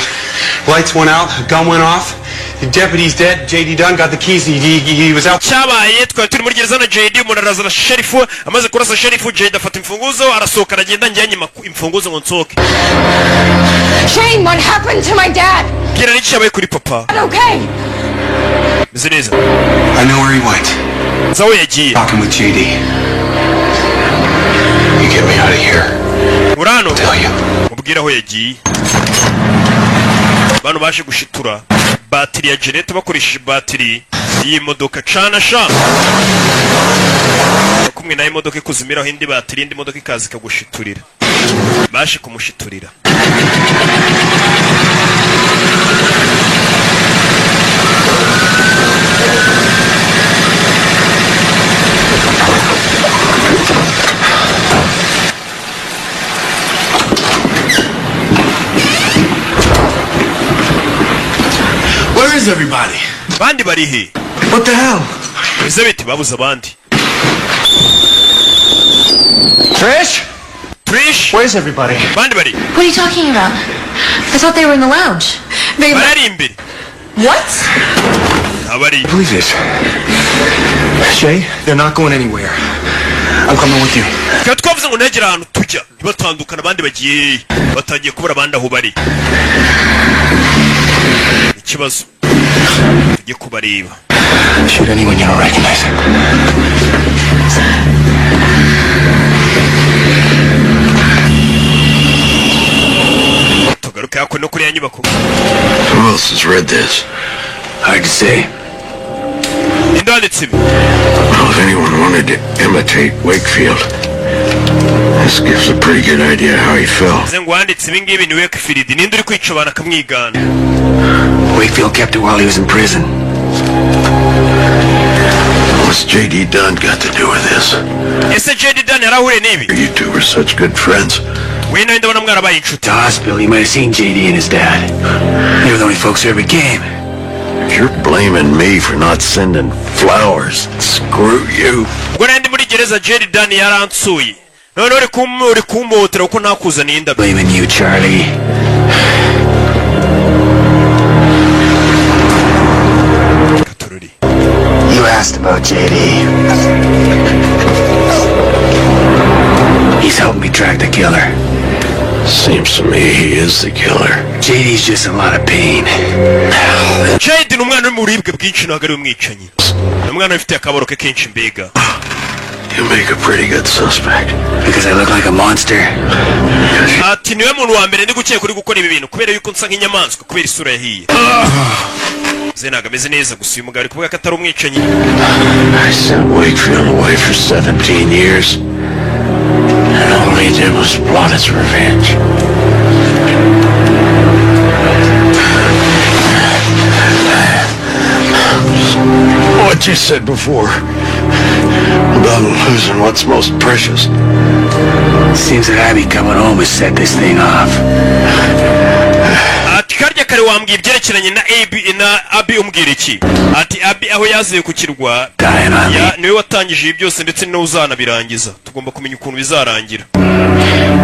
Lights went out, a gun went off. The deputy's dead. J.D. Dunn got the keys. He was out. Cyabaye, twari turi muri gereza na JD, umuntu araza na sheriff. Amaze kurasa sheriff, JD afata imfunguzo arasohoka aragenda, njyanye imfunguzo ngo nsohoke. Shane, what happened to my dad? Bwira n'iki cyabaye kuri papa. Not okay. Meze neza. I know where he went. Nzi aho yagiye. Talking with J.D. You get me out of here. Uri hano. Tell you. Mubwire aho yagiye. Bano baje gushitura batiri ya generator bakoresheje batiri y'imodoka. Cana sha kumwe nayo, imodoka ikuzimiraho indi batiri, indi modoka ikaza ikagushiturira. Baje kumushiturira. Where is everybody? Bandi bari he? What the hell? Bize biti babuze abandi. Trish? Trish? Where's everybody? Bandi bari? What are you talking about? I thought they were in the lounge. They Barari imbere. What? Abari. Believe this. Shay, they're not going anywhere. I'm coming with you. Tukaba twavuze ngo ntihagire ahantu tujya ntibatandukana. Abandi bagiye hehe? Batangiye kubura abandi aho bari. Ikibazo, tujye kubareba. Shoot anyone you don't recognize. Tugaruke hakuno kuri ya nyubako. Who else has read this? Hard to say. Ninde wanditse ibi? Well, if anyone wanted to imitate Wakefield, this gives a pretty good idea how he felt. Bivuze ngo uwanditse ibi ngibi ni Wakefield. Ninde uri kwica abantu akamwigana? Wakefield kept it while he was in prison. What's J.D. Dunn got to do with this? Ese J.D. Dunn yarahuriye n'ibi? You two were such good friends. We nawe ndabona mwarabaye inshuti. To hospital, you might have seen J.D. and his dad. They were the only folks who ever came. If you're blaming me for not sending flowers, screw you. Ubwo nari ndi muri gereza, J.D. Dunn yaransuye, none uri kumpohotera kuko ntakuzaniye indabyo. Blaming you, Charlie. Katururi. You asked about J.D. He's helped me track the killer. Seems to me he is the killer. JD's just in a lot of pain. J.D. ni umwana uri mu buribwe bwinshi, ntabwo ari umwicanyi. Ni umwana wifitiye akabaro ke kenshi mbega. You make a pretty good suspect. Because I look like a monster. Ati niwe muntu wa mbere ndi gukeka uri gukora ibi bintu, kubera yuko nsa nk'inyamaswa, kubera isura yahiye. Ze ntabwo ameze neza. Gusa uyu mugabo ari kuvuga ko atari umwicanyi. I sent Wakefield away for 17 years. And all he did was plot his revenge. What you said before about losing what's most precious. Seems that Abby coming home has set this thing off. Ati karya kare wambwiye ibyerekeranye na Abi na Abi, umbwira iki? Ati Abi aho yaziye ku kirwa Dying on me. ya niwe watangije ibi byose, ndetse ni nawe uzanabirangiza. Tugomba kumenya ukuntu bizarangira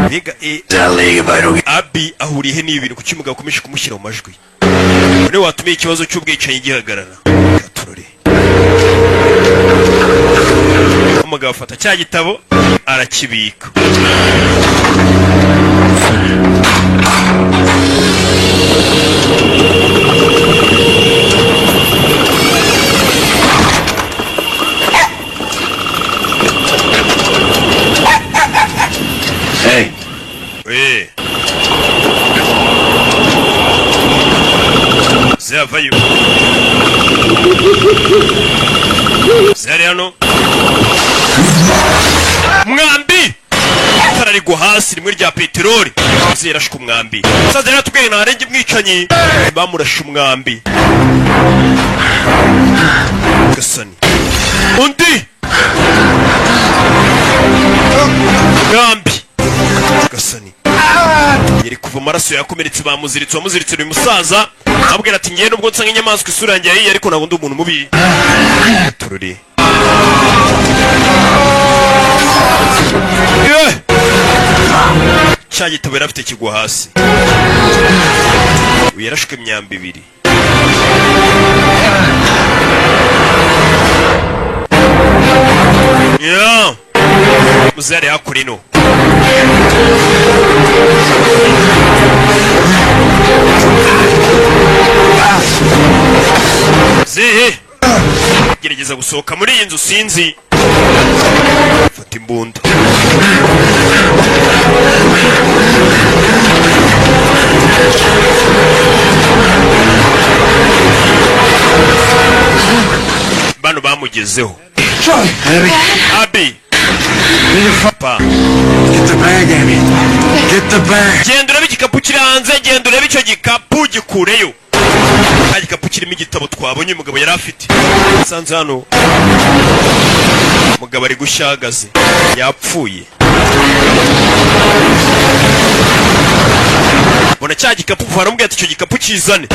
mbega e. That league if I don't get Abi ahuriye he n'ibi bintu? Kuki umugabo akomeje kumushyira mu majwi? Niwe watumiye ikibazo cy'ubwicanyi gihagarara. Katurore, umugabo afata cya gitabo arakibika. Hey, We zavayo zari hano, mwambi itara rigwa hasi rimwe rya peteroli, zirashwe umwambi. Musaza rero atubwiye ntarenge umwicanyi, bamurashe umwambi. Gasani, undi mwambi. Gasani, yari kuva amaraso, yakomeretse, bamuziritse. Wamuziritse uyu musaza abwira ati ngewe nubwo nsa nk'inyamaswa, isura yanjye yahiye, ariko ntabwo ndi umuntu mubi. Tururi. Eh! Cya gitabo yari afite kigwa hasi. Uyu yarashwe imyambi ibiri. Yeah. Muzere hakurino. Zehe gerageza gusohoka muri iyi nzu, sinzi. Fata imbunda. Bano bamugezeho. Abi, papa. Get the bag, Abby. Get the bag. Genda urebe igikapu kiri hanze, genda urebe icyo gikapu, gikureyo. Cya gikapu kirimo igitabo twabonye umugabo yari afite. Nsanze hano umugabo ari gushyagaze, yapfuye. Mbona cya gikapu, baramubwira ati icyo gikapu kizane,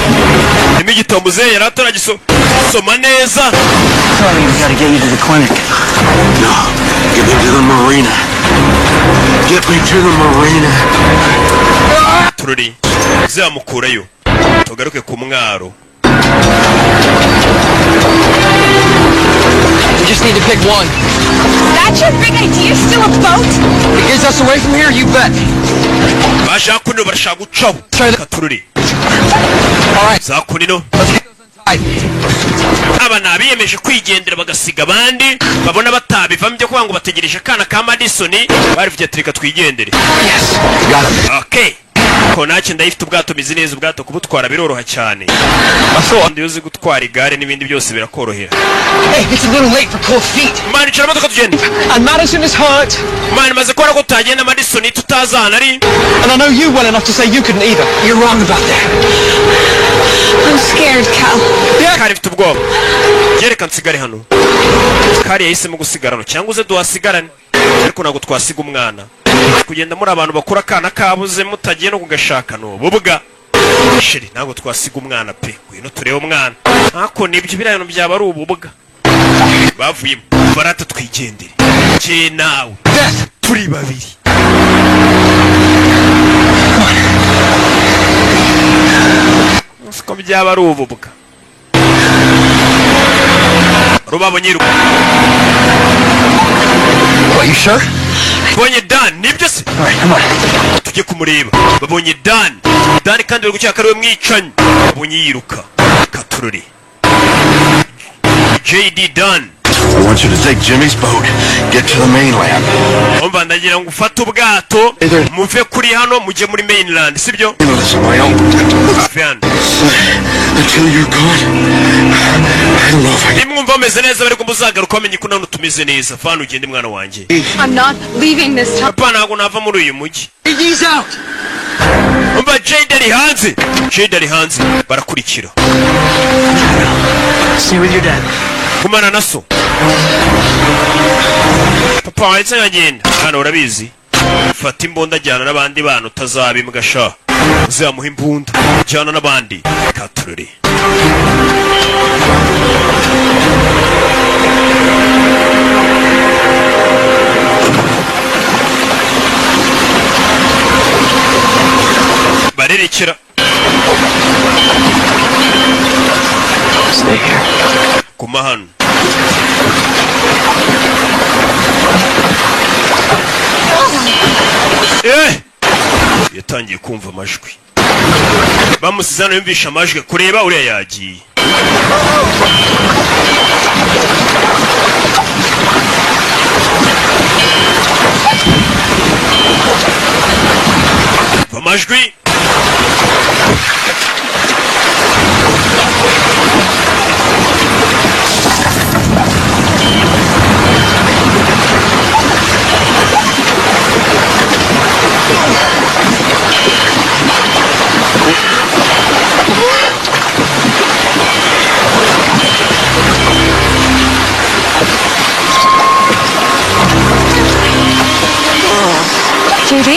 harimo igitabo. Muzehe yari ataragisoma neza. Charlie, we gotta get you to the clinic. No, get me to the marina. Get me to the marina. Tururi zamukurayo, tugaruke ku mwaro. We just need to pick one. That's your big idea? Still a boat? It gets us away from here, you bet. Bashaka kuno, barashaka gucaho. Katururi. Za kunino aba ni abiyemeje kwigendera bagasiga abandi, babona batabivamo byo kuvuga ngo bategereje akana ka Madison. Barivuye ati: "Reka twigendere." Okay, konake ndayifite, ubwato mizi neza, ubwato kubutwara biroroha cyane. Iyo uzi gutwara igare n'ibindi byose birakorohera. Hey, it's a little late for cold feet. Man, icara imodoka tugende. And Madison is hurt. Man, maze kubona ko tutagenda Madison tutazi ahantu ari. And I know you well enough to say you couldn't either. You're wrong about that. I'm scared, Cal. Kari mfite ubwoba, reka nsigare hano. Kari yahisemo gusigara hano, cyangwa uze duhasigarane, ariko ntabwo twasiga umwana. Kugenda muri abantu bakura akana kabuze mutagiye no kugashaka ni ububwa. Chérie, ntabwo twasiga umwana pe. Ngwino turebe umwana. Ntako nibyo, biriya bintu byaba ari ububwa. Bavuyemo barata, twigendere jye nawe turi babiri. Siko byaba ari ububwa rubabo nyiruka. Are you sure? Babonye Dan, nibyo se? All right, come on. Tujye kumureba. Babonye Dan. Dan kandi bari gukeka ko ari we mwicanyi. Babonye yiruka katurore JD Dan. I want you to take Jimmy's boat, get to the mainland. Umva, ndagira ngo ufate ubwato muve kuri hano mujye muri mainland, sibyo? Listen, my own. Muve hano. Until you're gone, I don't know if I can. Nimwumva bameze neza bari muzagaruka bamenye ko nano tumeze neza. Vana ugende, mwana wanjye. I'm not leaving this town. Papa, ntabwo nava muri uyu mujyi. He's out. Umva, Jade ari hanze, Jade ari hanze, barakurikira. Stay with your dad. Gumana na so. Papa waretse nkagenda hano, urabizi. Fata imbunda, ajyana n'abandi bana, utazabimbwa sha. Uzamuha imbunda, jyana n'abandi katurore. Barerekera. Stay here. Guma hano. Eh! Yatangiye kumva amajwi. Bamusize hano, yumvisha amajwi kureba uriya yagiye. Umva amajwi. JD?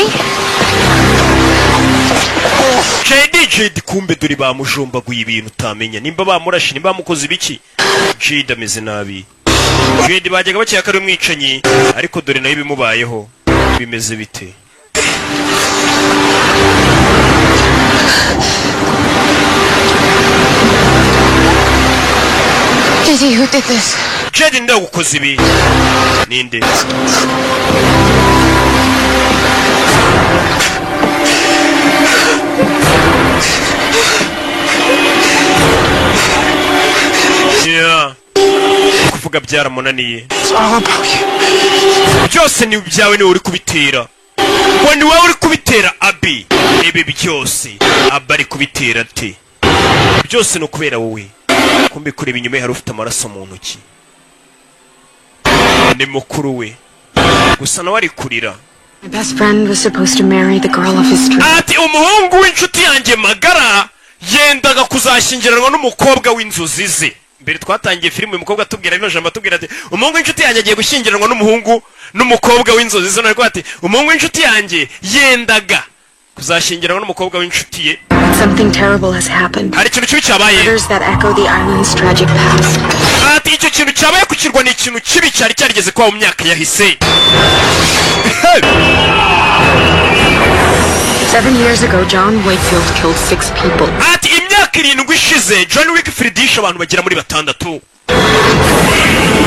JD, JD, kumbe dore bamujombaguye ibintu utamenya nimba bamurashe, nimba bamukoze ibiki. JD ameze nabi. JD bajyaga bakeka ko ari umwicanyi, ariko dore nayo ibimubayeho bimeze bite? JD, who did this? JD, ndagukoze ibi ninde? Yeah. Kuvuga byaramunaniye. It's all about you. Byose ni ibyawe, niwe uri kubitera, ngo ni wowe uri kubitera Abi. Ibi byose Abi ari kubitera ate? Byose ni ukubera wowe. Kumbe kureba inyuma ye hari ufite amaraso mu ntoki, ni mukuru we, gusa nawe ari kurira. My best friend was supposed to marry the girl of his dreams. Ati: "Umuhungu w'inshuti yanjye magara yendaga kuzashyingiranwa n'umukobwa w'inzozi ze." Mbere twatangiye filime uyu mukobwa atubwira rino jambo, atubwira ati: "Umuhungu w'inshuti yanjye agiye gushyingiranwa n'umuhungu n'umukobwa w'inzozi ze." None ati: "Umuhungu w'inshuti yanjye yendaga kuzashyingiranwa n'umukobwa w'inshuti ye." Something terrible has happened. Hari ikintu kibi cyabaye. Murders that echo the island's tragic past. Ati: "Icyo kintu cyabaye ku kirwa ni ikintu kibi cyari cyarigeze kuba mu myaka yahise." 7 years ago, John Wakefield killed six people. Ati: "Imyaka 7 ishize John Wickfield yishe abantu bagera muri batandatu."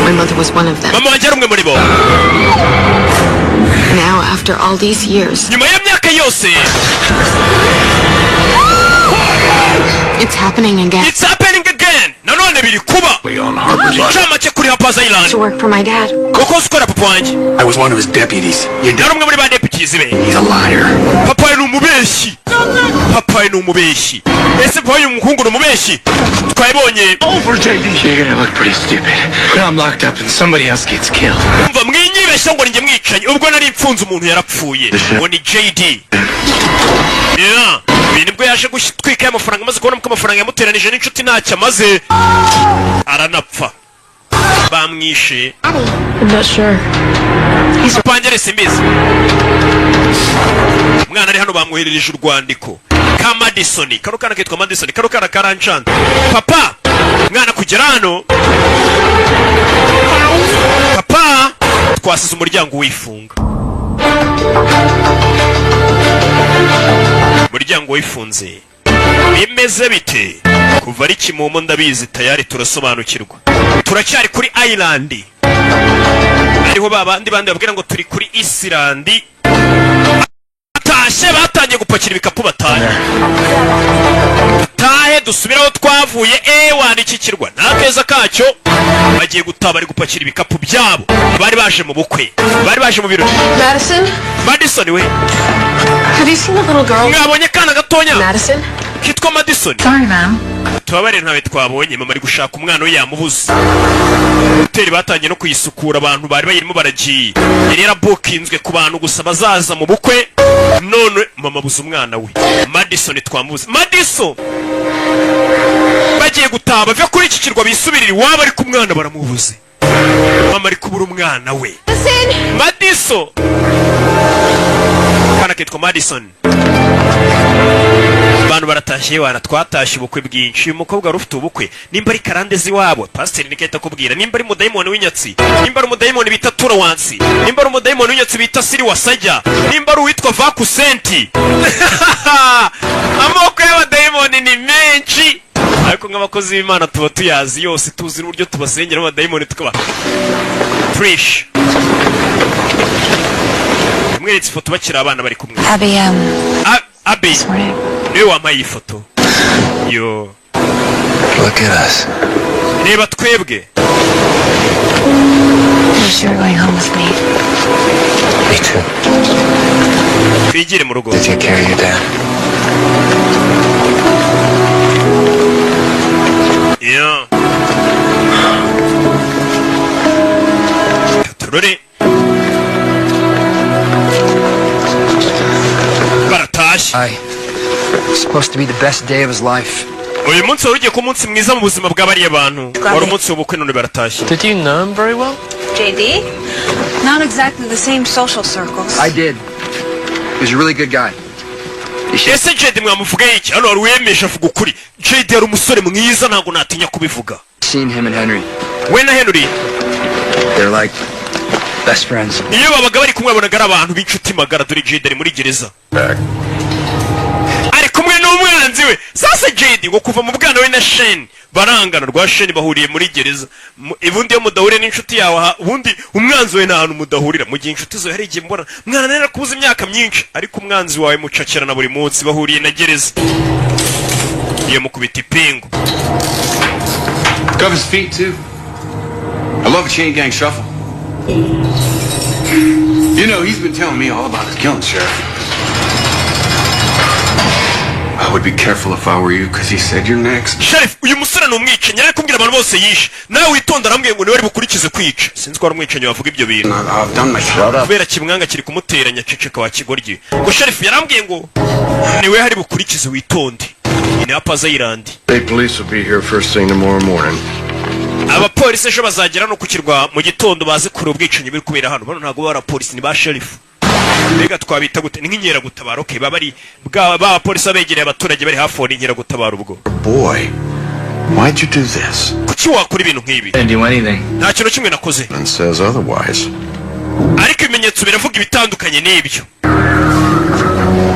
My mother was one of them. Mama wanjye ari umwe muri bo. Now, after all these years, Nyuma y'imyaka yose, It's happening again. It's happening again, nanone biri kuba. Incamake kuri Harper's Island. To work for my dad. Kuko ukorera papa wanjye. I was one of his deputies. Your Yari umwe muri ba deputies be. He's a liar. Papa we ni umubeshyi, papa we ni umubeshyi. Ese papa uyu muhungu ni umubeshyi? Twabibonye. Over, JD. You're gonna look pretty stupid when I'm locked up and somebody else gets killed. Umva, mwinyibeshya ngo ninjye mwicanyi. Ubwo nari mfunze umuntu yarapfuye, ngo ni JD. Yeah. Uyu nibwo yaje gutwika aya mafaranga, amaze kubona ko amafaranga yamuteranije n'inshuti ntacyo amaze, aranapfa, bamwishe. I'm not sure. Pangere simbizi. Umwana ari hano, bamwoherereje urwandiko ka Madison. Kano kana kitwa Madison, kano kana karancana papa. Mwana kugera hano, papa, twasize umuryango wifunga, umuryango wifunze. Bimeze bite kuva ari kimomo? Ndabizi tayari turasobanukirwa, turacyari kuri island, ariho ba bandi bandi babwira ngo turi kuri island. Batashye, batangiye gupakira ibikapu, batahe, dutahe dusubire aho twavuye. Ewana, iki kirwa nta keza kacyo. Bagiye gutaha, bari gupakira ibikapu byabo. Bari baje mu bukwe, bari baje mu birori. Madison? Madison we. Have you seen the little girl? Mwabonye akana gatonya Madison? kitwa Madison? Sorry, ma'am. Tubabare, ntawe twabonye. Mama ari gushaka umwana we, yamubuze. Hoteli batangiye no kuyisukura, abantu bari bayirimo baragiye. Yari yarabukinzwe ku bantu gusa bazaza mu bukwe, none mama abuze umwana we Madison. Twamubuze Madison. Bagiye gutaha, bave kuri iki kirwa bisubirire iwabo, ariko umwana baramubuze. Mama ari kubura umwana we Madison. Akana kitwa Madison. Abantu baratashye wana, twatashye ubukwe bwinshi. Uyu mukobwa wari ufite ubukwe, nimba ari karande z'iwabo, pasiteri niko ahita akubwira, nimba ari umudayimoni w'inyatsi, nimba ari umudayimoni bita turawansi, nimba ari umudayimoni w'inyatsi bita siri wasajya, nimba ari uwitwa vakusenti. Amoko y'abadayimoni ni menshi, ariko nk'abakozi b'Imana tuba tuyazi yose, tuzi n'uburyo tubasengera abadayimoni, tukaba Trish mweretse ifoto bakiri abana bari kumwe. Abby, Abby niwe wampaye iyi foto yo. Look at us. Reba twebwe. I wish you were going home with me. Me too. Twigire mu rugo. To take care of your dad. Yeah. Turore, baratashye. I. It's supposed to be the best day of his life. Uyu munsi wari ugiye kuba umunsi mwiza mu buzima bwa bariya bantu, wari umunsi w'ubukwe, none baratashye. Did you know him very well? JD? Not exactly the same social circles. I did. He was a really good guy. Ese JD mwamuvugaho iki? Hano wari uwemeje, avuga ukuri. JD yari umusore mwiza, ntabwo natinya kubivuga. Seen him and Henry. We na Henry. They're like best friends. Iyo babaga bari kumwe babonaga ari abantu b'inshuti magara. Dore JD ari muri gereza, ari kumwe n'umwanzi we. Sasa JD ngo kuva mu bwana we na Shane barangana, rwa Shane bahuriye muri gereza. Ubundi iyo mudahuriye n'inshuti yawe aha, ubundi umwanzi we nta hantu mudahurira. Mu gihe inshuti zawe hari igihe mbona mwana narakubuze imyaka myinshi, ariko umwanzi wawe mucakirana buri munsi. Bahuriye na gereza, iyo mukubita ipingu. Cuff his feet, too. I love a chain gang shuffle. He's been telling me all about his killing, Sheriff. I would be careful if I were you, because he said you're next. Sheriff, uyu musore ni umwicanyi, ari kubwira abantu bose yishe. Nawe witonda, arambwiye ngo niwe ari bukurikize kwica. Sinzi ko ari umwicanyi wavuga ibyo bintu. I've done my time. Kubera kimwanga kiri kumuteranya. Ceceka wa kigoryi. Ngo sheriff yarambwiye ngo niwe hari bukurikize, witonde. Iyi ni Harper's Island. State police will be here first thing tomorrow morning. Abapolisi ejo bazagera no ku kirwa mu gitondo, baze kureba ubwicanyi buri kubera hano. Bano ntabwo baba abapolisi, ni ba sheriff. Mbega twabita gute? Ni nk'inkeragutabara. Okay, baba ari bwa ba bapolisi begereye abaturage, bari hafi aho, ni inkeragutabara ubwo. Boy, why'd you do this? Kuki wakora ibintu nk'ibi? Didn't do anything. Nta kintu kimwe nakoze. And says otherwise. Ariko ibimenyetso biravuga ibitandukanye n'ibyo,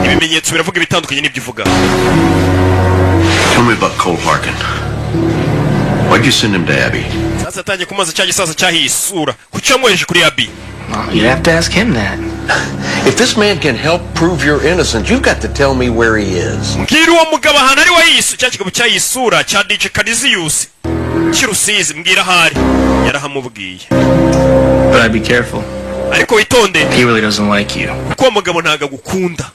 ibimenyetso biravuga ibitandukanye n'ibyo uvuga. Tell me about Cole Harkin. Why'd you send him to Abby? Sasa yatangiye kumaza cya gisaza cyahiye isura. Kuki wamwohereje kuri Abby? You'd have to ask him that. If this man can help prove you're innocent, you've got to tell me where he is. Mbwira uwo mugabo ahantu ari wayisu cya kigabo cyayisura cya DJ Canisius cy'Rusizi, mbwira ahari. Yarahamubwiye. But I'd be careful. Ariko witonde. He really doesn't like you. Kuko uwo mugabo ntabwo agukunda.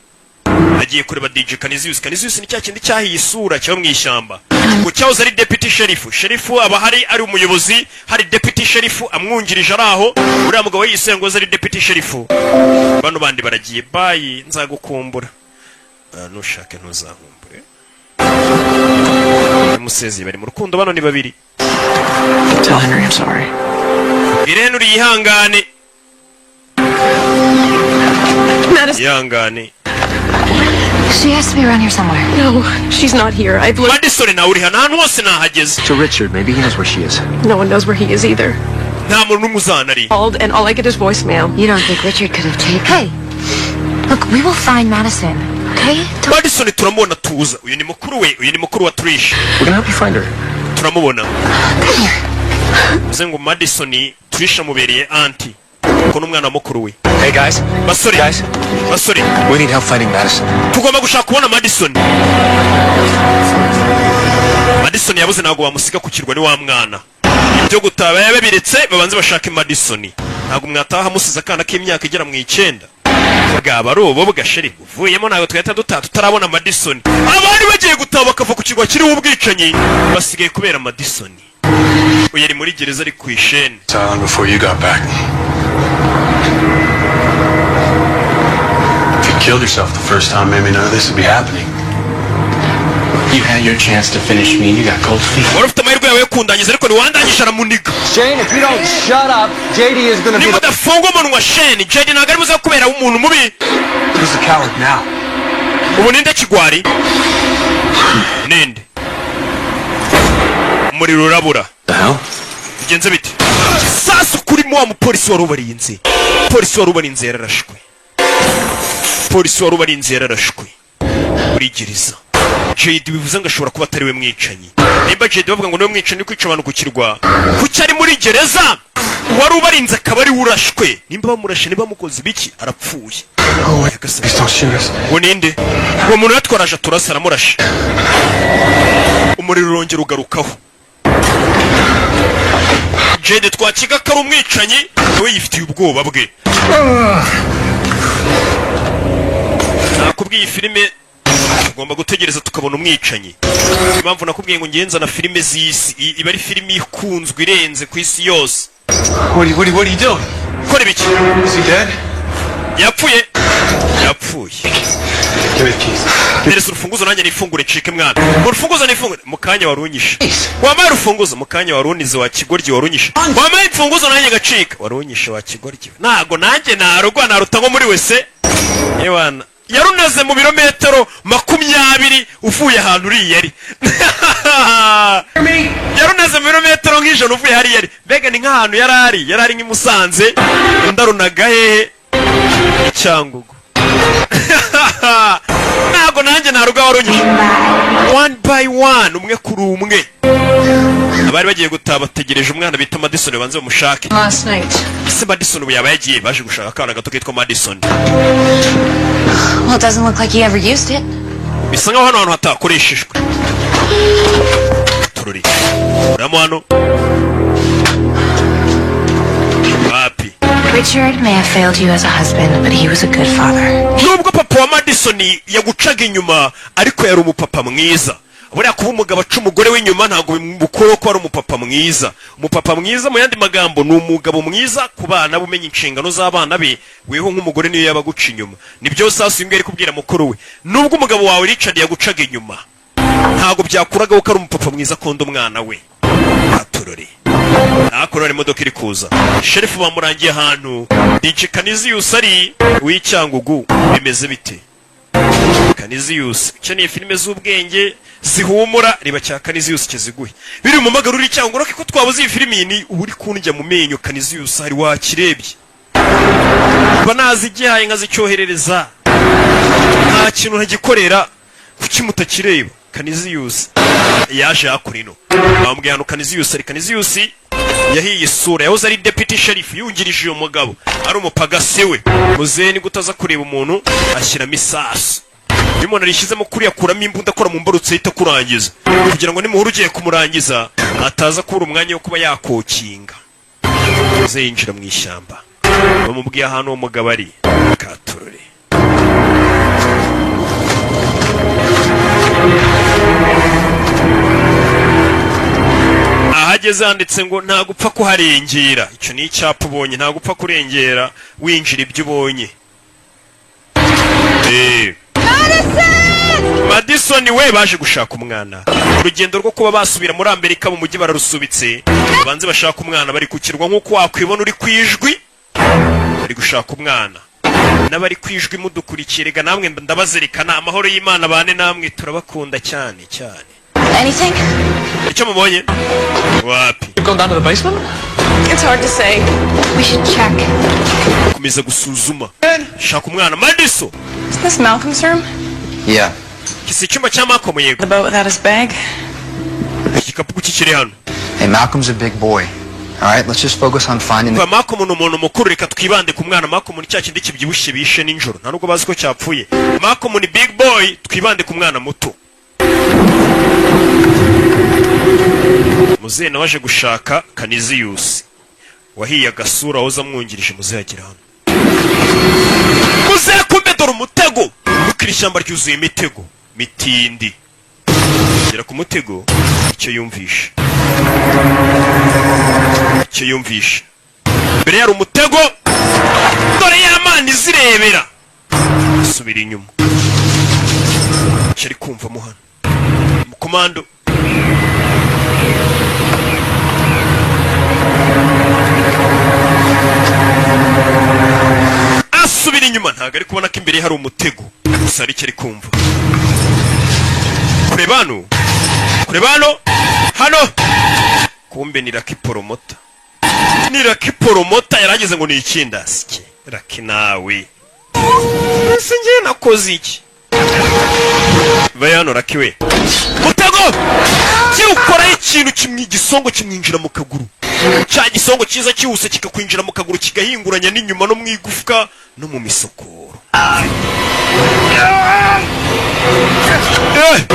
Agiye kureba DJ Canisius. Canisius ni cya kindi cyahiye isura cyo mu ishyamba, ngo cyahoze ari deputy sheriff. Sheriff aba hari ari umuyobozi, hari deputy sheriff amwungirije ari aho. Uriya mugabo yisuye ngo aze ari deputy sheriff. Bano bandi baragiye, bye, nzagukumbura. Ah, nushake ntuzankumbure. Musezi bari mu rukundo, bano ni babiri. Tell Henry I'm sorry. Bwire Henry yihangane. Madison. Yihangane. She has to be around here somewhere. No, she's not here. I've looked. Madison nawe uri hano, ahantu hose nahageze. To Richard, maybe he knows where she is. No one knows where he is either. Nta muntu n'umwe uzana ari. Called and all I get is voicemail. You don't think Richard could have taken? Hey, look, we will find Madison. Okay? Madison turamubona, tuza. Uyu ni mukuru we, uyu ni mukuru wa Trish. We're gonna help you find her. Turamubona. Bivuze ngo Madison, Trish amubereye auntie kuko n'umwana wa mukuru we. Hey guys. Basore. Guys. Basore. We need help finding Madison. Tugomba gushaka kubona Madison. Madison yabuze, ntabwo bamusiga ku kirwa, ni wa mwana. Ibyo gutaba yababiretse, babanze bashake Madison. Ntabwo mwataha musize akana k'imyaka igera mu 9, bwaba ari ubu bugasheri uvuyemo. Ntabwo twahita dutaha tutarabona Madison. Abandi bagiye gutaha bakava ku kirwa kiriho ubwicanyi, basigaye kubera Madison. Uyu ari muri gereza, ari ku isheni. Island before you got back. If you killed yourself the first time, maybe none of this would be happening. You had your chance to finish me and you got cold feet. Wari ufite amahirwe yawe yo kundangiza, ariko ntiwandangije. Aramuniga. Shane, if you don't shut up, JD is gonna be Niba udafunga umunwa Shane, JD ntabwo ari buze kubera umuntu mubi. Who's the coward now? Ubu ninde kigwari? Ninde? Umuriro urabura. The hell? Bigenze bite? Sasu kuri wa mupolisi wari ubarinze. Polisi wari ubarinze yararashwe. Polisi wari ubarinze yararashwe muri gereza. JD bivuze ngo ashobora kuba atari we mwicanyi. Nimba JD bavuga ngo niwe mwicanyi uri kwica abantu ku kirwa, kuki ari muri gereza, uwari ubarinze akaba ari we urashwe? Nimba bamurashe, niba bamukoze ibiki, arapfuye. Please don't shoot us. Ngo ninde uwo muntu yatwaraje? Turasa, aramurashe. Umuriro urongera ugarukaho. JD twakiga ko ari umwicanyi, nawe yifitiye ubwoba bwe. Nakubwiye, iyi filime tugomba gutegereza tukabona umwicanyi. Impamvu nakubwiye ngo ngenza na filime z'isi, iba ari filime ikunzwe irenze ku isi yose. What are you doing? Kora ibiki? Is he dead? Yapfuye, yapfuye. Give me the keys. Mpereza urufunguzo nanjye nifungure ncike mwana. Urufunguzo nifungure. Mu kanya wari unyishe, wampaye urufunguzo. Mu kanya wari unize wa kigoryi, wari unyishe. Wampaye imfunguzo nanjye ngacika. Wari unyishe wa kigoryi. Ntago nanjye narugwa, naruta nko muri wese. Yewana yarunaze mu birometero 20 uvuye ahantu uriya ari. Yarunaze mu birometero nk'100 uvuye hariya ari. Mbega ni nk'ahantu yari ari, yari ari nk'i Musanze, undi arunaga hehe? I Cyangugu. Ntabwo nanjye naruga, warunyishe. One by one, umwe kuri umwe, abari bagiye gutaha bategereje umwana bita Madison, babanze bamushake. Last night. Ese Madison ubu yaba yagiye? Baje gushaka akana gato kitwa Madison. Well, it doesn't look like he ever used it. Bisa nkaho hano hantu hatakoreshejwe. Tururi uramo hano wapi? Richard may have failed you as a husband, but he was a good father. Nubwo papa wa Madison yagucaga inyuma, ariko yari umupapa mwiza. Buriya kuba umugabo aca umugore w'inyuma ntabwo bimukuraho ko ari umupapa mwiza. Umupapa mwiza, mu yandi magambo, ni umugabo mwiza ku bana be, umenya inshingano z'abana be. Weho nk'umugore, niyo yaba aguca inyuma. Nibyo sasa uyu nguyu ari kubwira mukuru we: nubwo umugabo wawe Richard yagucaga inyuma, ntabwo byakuragaho ko ari umupapa mwiza akunda umwana we. Aturore hakuno, imodoka iri kuza. Sheriff bamurangiye ahantu DJ Canisius ari w'Icyangugu. Bimeze bite Canisius? Ukeneye filime z'ubwenge zihumura, reba cya Canisius kiziguhe biri mu magara. Uri Icyangugu ko twabuze iyi filimi, ni uba uri kundya mu menyo. Canisius hari wakirebye, mba nazigihaye nkazicyoherereza, nta kintu ntagikorera. Kuki mutakireba? Canisius yaje hakuno, bamubwiye ahantu Canisius ari. Canisius Yahiye isura, yahoze ari deputy sheriff yungirije uyu mugabo, ari umupagasi we. Muzehe ni gutaza kureba umuntu ashyiramo isasu. Iyo umuntu arishyizemo kuriya, akuramo imbunda, akora mu mbarutso, ahita akurangiza, kugira ngo nimuhura ugiye kumurangiza ataza kubura umwanya wo kuba yakokinga. Muzehe yinjira mu ishyamba, bamubwiye ahantu uwo mugabo ari. Katurore ahageze handitse ngo nta gupfa kuharengera. Icyo ni icyapa ubonye, nta gupfa kurengera winjira ibyo ubonye. Madison we baje gushaka umwana. Urugendo rwo kuba basubira muri Amerika mu mujyi bararusubitse, banze bashaka umwana. Bari ku kirwa, nk'uko wakwibona uri ku ijwi, bari gushaka umwana. N'abari ku ijwi mudukurikiye, rega namwe ndabazirikana. Amahoro y'Imana bane namwe, turabakunda cyane cyane. Anything? Icyo mubonye wapi? You've gone down to the basement? It's hard to say. We should check. Komeza gusuzuma, shaka umwana Madison. Is this Malcolm's room? Yeah. Kisi icyumba cya Malcolm? Yego. The boat without his bag? Igikapu kuki kiri hano? Hey, Malcolm's a big boy. All right, let's just focus on finding the. Kwa Malcolm ni umuntu mukuru, reka twibande ku mwana. Malcolm ni cya kindi kibyibushye bishe nijoro, nta nubwo bazi ko cyapfuye. Malcolm ni big boy, twibande ku mwana muto. Muzehe nawe aje gushaka Kaniziyusi wahiye agasura, wahoze amwungirije. Muzehe agera hano, muzehe kumbe dore umutego, kuko iri shyamba ryuzuye imitego mitindi. Gera ku mutego, icyo yumvishe mbere yari umutego. Dore y'amana izirebera, asubira inyuma. Icyo ari kumvamo hano, umukomando asubira inyuma, ntabwo ari kubona ko imbere ye hari umutego. Gusa hari icyo ari kumva. Kureba hano, kureba hano, hano kumbe ni Lucky Promoter, ni Lucky Promoter. Yarageze ngo ni ikindasike. Lucky nawe ese njye nakoze iki? Va hano Lucky we. Mutego kiwukoraho ikintu kimwe, igisongo kimwinjira mu kaguru. Cya gisongo cyiza cyihuse kikakwinjira mu kaguru, kigahinguranya n'inyuma no mu igufwa no mu misokoro. Eh!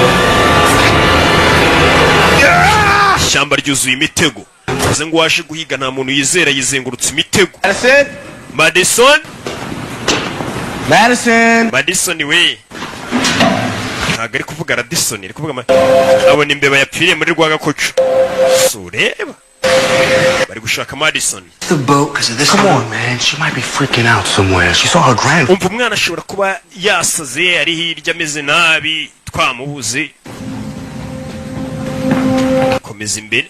Ishyamba ryuzuye imitego, bivuze ngo uwaje guhiga nta muntu yizera, yizengurutse imitego. Madison? Madison. Madison! Madison we, ntabwo ari kuvuga Radisson, ari kuvuga abona imbeba yapfiriye muri rwagakoco. Si ureba bari gushaka Madison. The boat because of this. Come on, man. She might be freaking out somewhere. She saw her grand. Umva, umwana ashobora kuba yasaze, ari hirya ameze nabi, twamubuze. Komeza imbere.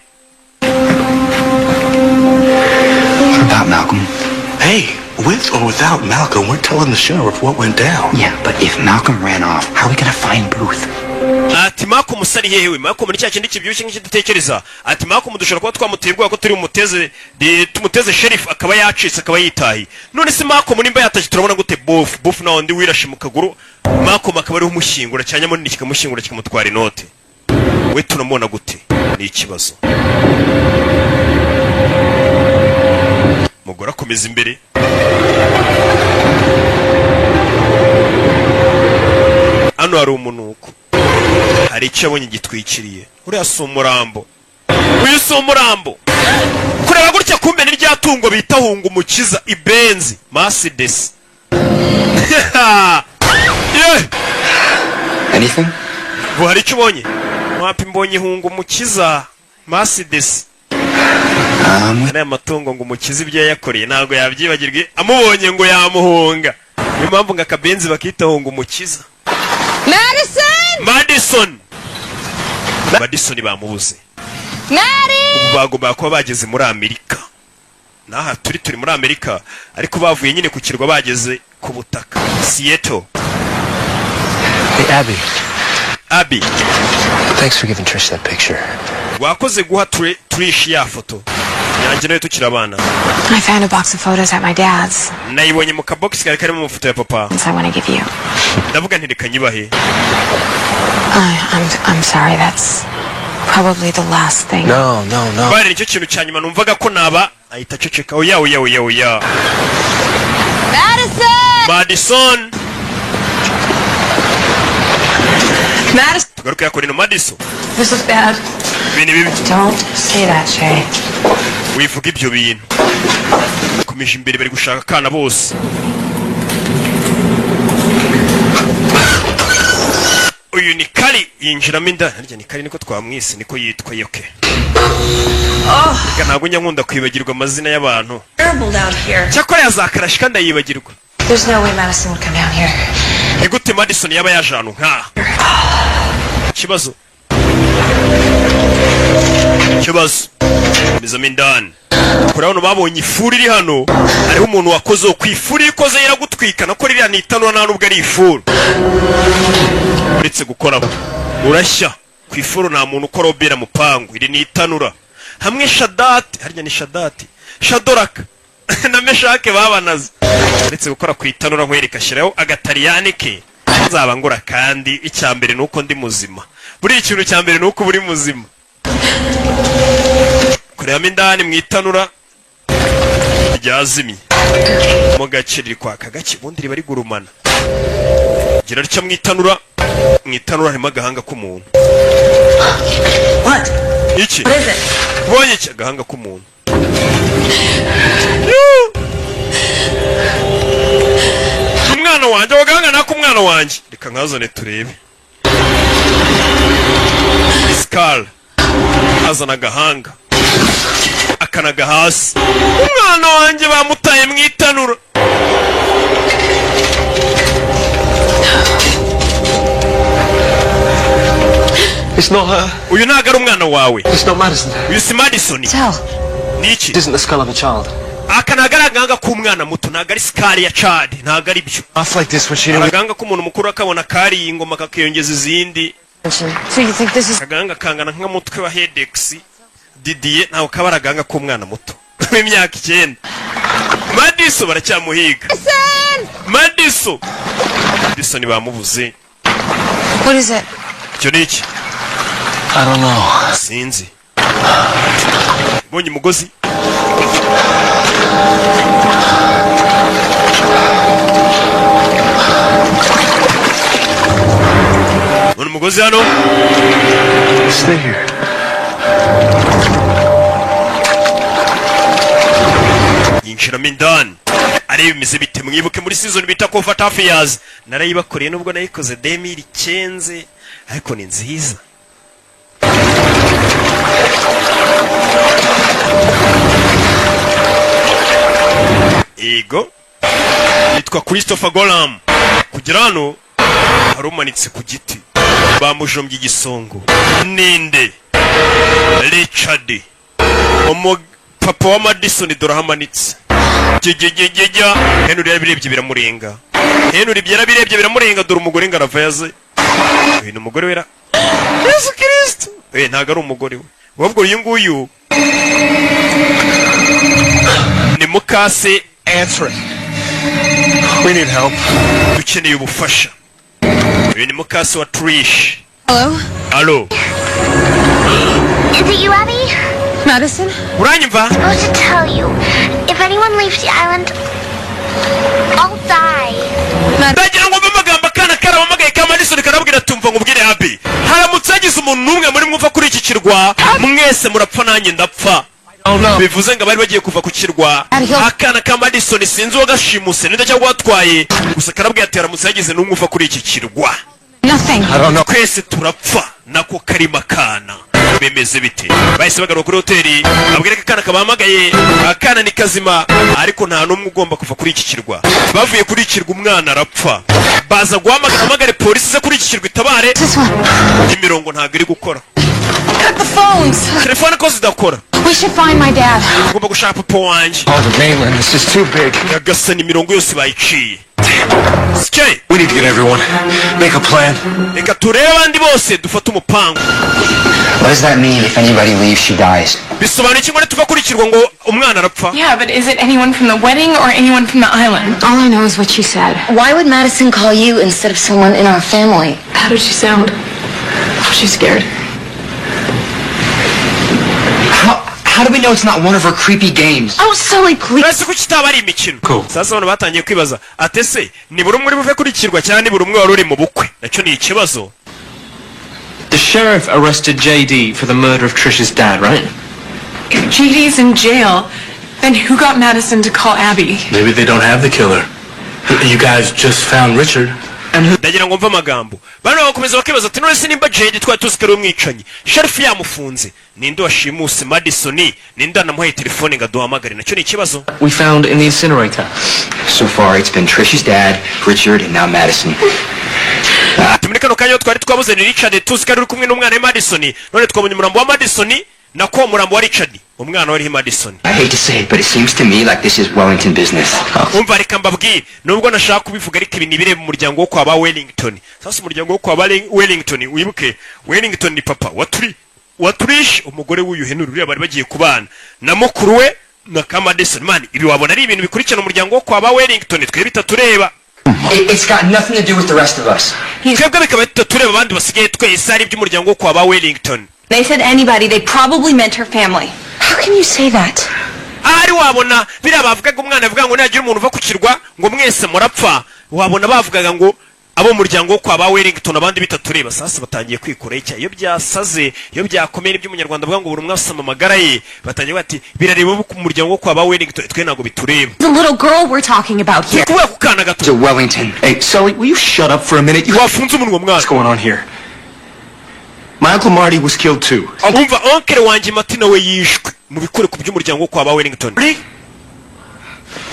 What about Malcolm? Hey, with or without Malcolm, we're telling the sheriff what went down. Yeah, but if Malcolm ran off, how are we gonna find Booth? Ati Malcolm ari hehe we? Malcolm ni cya kindi kibyibushye nk'ikidatekereza. Ati Malcolm dushobora kuba twamuteye ubwoba ko turi bumuteze tumuteze sheriff, akaba yacitse, akaba yitahiye. None se Malcolm nimba yatashye, turabona gute Bofu? Bofu nawe undi wirashe mu kaguru, Malcolm akaba ariwe umushyingura, cya nyamunini kikamushyingura, kikamutwara inote. We turamubona gute? Ni ikibazo. Mugore akomeza imbere. Hano hari umunuko, hari icyo yabonye gitwikiriye. Uriya si umurambo, uyu si umurambo. Kureba gutya, kumbe ni rya tungo bita hunga umukiza, ibenzi Mercedes. Yeah! Anything? Ngo hari icyo ubonye? Wapi, mbonye hunga umukiza Mercedes. Ariya matungo ngo umukize ibyo yayakoreye ntabwo yabyibagirwe, amubonye ngo yamuhunga. Niyo mpamvu ngo akabenzi bakita hunga umukiza. Madison! Madison, Madison bamubuze. Maddie! Ubu bagomba kuba bageze muri Amerika. N'aha turi muri Amerika, ariko bavuye nyine ku kirwa bageze ku butaka, Seattle. Hey, Abby. Abby. Thanks for giving Trish that picture. Wakoze guha Trish ya foto yanjye nawe tukiri abana. I found a box of photos at my dad's. Nayibonye mu kabogisi kari karimo amafoto ya papa. So I want to give you. Ndavuga nti reka nyibahe. I'm sorry, that's Probably the last thing. No. Bari nicyo kintu cya nyuma numvaga ko naba. Ahita aceceka. Oya, oya, oya, oya. Madison! Madison! Madison! Tugaruke yakora Madison. This is bad. Ibintu bibi. Don't say that, Shay. Wivuga ibyo bintu. Komeje imbere, bari gushaka akana bose. Uyu ni Kari, yinjiramo inda. Harya ni Kari, niko twamwise, niko yitwa yoke. Reka, ntabwo njya nkunda kwibagirwa amazina y'abantu. Terrible down here. Cyakora yazakarashika ndayibagirwa. There's no way Madison would come down here. Ni gute Madison yaba yaje ahantu nk'aha? Ikibazo, ikibazo. Mizamo indani kuri hano, babonye ifuru iri hano. Hariho umuntu wakoze ku ifuru, iyo ikoze iragutwika. Nako ririya ni itanura, nta nubwo ari ifuru. Uretse gukoraho urashya. Ku ifuru nta muntu ukora obera mupangu. Iri ni itanura hamwe Shadati, harya ni Shadati, Shadoraka na Meshake babanaze. Uretse gukora ku itanura nkwereka, shyiraho agatariyani ke nzaba ngura. Kandi icya mbere ni uko ndi muzima. Buriya ikintu cya mbere ni uko uba uri muzima. Kurebamo indani mu itanura ryazimye mo gake, riri kwaka gake, ubundi riba rigurumana. Gira ritya mu itanura. Mu itanura harimo agahanga k'umuntu. What? Iki? What is it? Ubonye iki? Agahanga k'umuntu. Umwana wanjye, ako gahanga nako umwana wanjye. Reka nkazane turebe. Isikara azana agahanga, akanaga hasi. Umwana wanjye bamutaye mu itanura. It's not her. Uyu ntabwo ari umwana wawe. It's not Madison. Uyu si Madison. Tell. Ni iki? It isn't the skull of a child. Aka ntabwo ari agahanga k'umwana muto, ntabwo ari skull ya child, ntabwo ari byo. Off like this when she knew. Agahanga k'umuntu mukuru akabona kariye ingoma kakiyongeza izindi. So you think this is Agahanga kangana nk'umutwe wa hedex Didier, ntabwo kaba ari agahanga k'umwana muto w'imyaka 9. Madison baracyamuhiga. Madison, Madison bamubuze. What is it? Icyo ni iki? I don't know. Sinzi. Mbonye umugozi. Mbonye umugozi hano. Stay here. Yinjiramo indani areba bimeze bite. Mwibuke muri season bita Covert Affairs, narayibakoreye nubwo nayikoze 2015, ariko ni nziza. Yego, yitwa Christopher Golam. Kugera hano hari umanitse ku giti, bamujombye igisongo. Ninde? Richard, papa wa Madison. Dore aho amanitse. Jyjyjyjya. Henry yarabirebye biramurenga. Henry yarabirebye biramurenga. Dore umugore ngo arava yaze. Uyu ni umugore wera Yesu Kristo. Eh, ntabwo ari umugore we, ahubwo uyu nguyu ni mukase. Answer it. We need help. Dukeneye ubufasha. Uyu ni mukase wa Trish. Hello? Alo? Is it you, Abby? Madison? Uranyumva? I'm supposed to tell you. If anyone leaves the island, I'll die. Ndagira ngo mve amagambo. Akana karahamagaye ka Madison karabwira, tumva nkubwire Abby, haramutse hagize umuntu n'umwe muri mwumva kuri iki kirwa, mwese murapfa nanjye ndapfa. Bivuze ngo abari bagiye kuva ku kirwa, akana ka Madison sinzi uwo gashimuse ninde cyangwa watwaye, gusa karabwira ati haramutse hagize n'umwe uva kuri iki kirwa, Nothing. twese turapfa. Nako karima kana bimeze bite? Bahise bagaruka kuri hoteli, abwira ko akana kabahamagaye. Akana ni kazima, ariko nta n'umwe ugomba kuva kuri iki kirwa. Bavuye kuri iki kirwa umwana arapfa. Baza guhamagara, hamagare polisi ize kuri iki kirwa itabare. Imirongo ntabwo iri gukora. Cut the phones. Telefone ko zidakora? We should find my dad. Tugomba gushaka papa wanjye. Oh, the mainland. This is too big. Nyagasani, imirongo yose bayiciye. Sike. We need to get everyone. Make a plan. Reka turebe abandi bose, dufate umupango. What does that mean? If anybody leaves, she dies. Bisobanuye iki ngo nituva kuri kirwa ngo umwana arapfa? Yeah, but is it anyone from the wedding or anyone from the island? All I know is what she said. Why would Madison call you instead of someone in our family? How did she sound? Was she scared? How do we know it's not one of her creepy games? Oh, Sully, please. Ese kuki itaba ari imikino? Sasa abantu batangiye kwibaza ate se ni buri umwe uri buve kuri kirwa cyangwa ni buri umwe wari uri mu bukwe? Nacyo ni ikibazo. The sheriff arrested JD for the murder of Trish's dad, right? If JD's in jail, then who got Madison to call Abby? Maybe they don't have the killer. You guys just found Richard. Ndagira ngo mve amagambo. Bano bagakomeza bakibaza ati none se nimba JD twari tuzi ko ari umwicanyi, sheriff yamufunze, ninde washimuse Madison? Ninde wanamuhaye telefone ngo aduhamagare? Nacyo ni ikibazo. We found in the incinerator. So far, it's been Trish's dad, Richard, and now Madison. Ati muri kano kanya twari twabuze ni Richard, tuzi ko ari uri kumwe n'umwana we Madison. None twabonye umurambo wa Madison, nako umurambo wa Richard, umwana wariho Madison. I hate to say it, but it seems to me like this is Wellington business. Umva, reka mbabwire, nubwo nashaka kubivuga, ariko ibi ni ibireba umuryango wo kwa ba Wellington. Sasa umuryango wo kwa ba Wellington, wibuke Wellington ni papa wa turi wa Trish, umugore w'uyu Henry uriya bari bagiye kubana na mukuru we na ka Madison. Man, ibi wabona ari ibintu bikurikirana umuryango wo kwa ba Wellington, twe bitatureba. It's got nothing to do with the rest of us. Twebwe bikaba bitatureba, abandi basigaye twese ari iby'umuryango wo kwa ba Wellington. They said anybody, they probably meant her family. How can you say that? Ahari wabona biriya bavugaga, umwana avuga ngo nagira umuntu uva ku kirwa ngo mwese murapfa, wabona bavugaga ngo abo mu muryango wo kwa ba Wellington, abandi bitatureba. Sasa batangiye kwikora icya iyo byasaze, iyo byakomeye, nibyo Umunyarwanda avuga ngo buri umwe asama amagara ye. Batangiye bati birareba abo ku muryango wo kwa ba Wellington, twe ntabwo bitureba. The little girl we're talking about here. Kuvuga ku kana gato. To Wellington. Hey, Sully, will you shut up for a minute? You Wafunze umunwa, mwana. What's going on here? My Uncle Marty was killed too. Umva, oncle wanjye Marty nawe yishwe mu bikore ku by'umuryango wo kwa ba Wellington.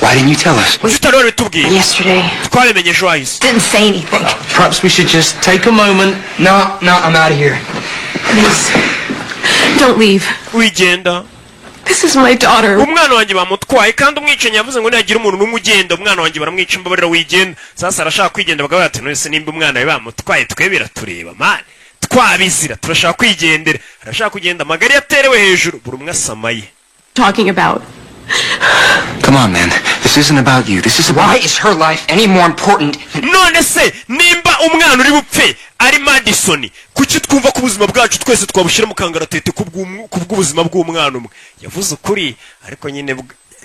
Why didn't you tell us? Kuki utari wabitubwiye? Yesterday. Twabimenye ejo hahise. Didn't say anything. Perhaps we should just take a moment. No, I'm out of here. Please, don't leave. Wigenda. This is my daughter. Umwana wanjye bamutwaye, kandi umwicanyi yavuze ngo nihagira umuntu n'umwe ugenda umwana wanjye baramwica. Imbabarira, wigenda. Sasa arashaka kwigenda, bakavuga bati none se nimba umwana we bamutwaye twe biratureba? Man, twabizira, turashaka kwigendera. Arashaka kugenda, amagari yaterewe hejuru, buri umwe asamaye. Talking about. Come on, man. This isn't about you. This is about. Why is her life any more important than None se nimba umwana uri bupfe ari Madison, kuki twumva ko ubuzima bwacu twese twabushyira mu kangaratete kubw'ubuzima bw'umwana umwe? Yavuze ukuri, ariko nyine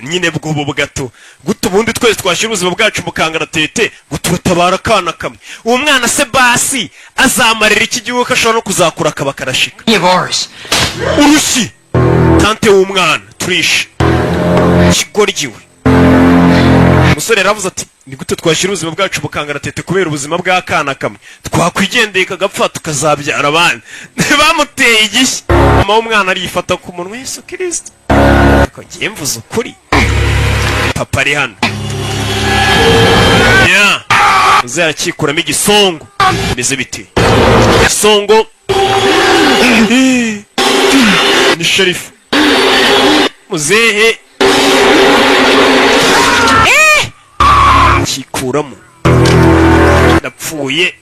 nyine bw'ubu gato guta ubundi twese twashyira ubuzima bwacu mu kangaratete ngo turatabara akana kamwe. Uwo mwana se basi azamarira iki gihugu ko ashobora no kuzakura akaba karashika? any of ours? Urushyi tante w'umwana Trish kigoryiwe. Umusore yaravuze ati ni gute twashyira ubuzima bwacu mu kangaratete kubera ubuzima bw'akana kamwe? Twakwigendeye kagapfa tukazabyara abandi. Bamuteye igishyi, mama w'umwana arifata ku munwa. Yesu Kirisito! Ariko ngiye mvuze ukuri, papa ari hano ya uze arakikuramo igisongo. Bimeze biti igisongo ni sheriff muzehe. Kikuramo, ndapfuye.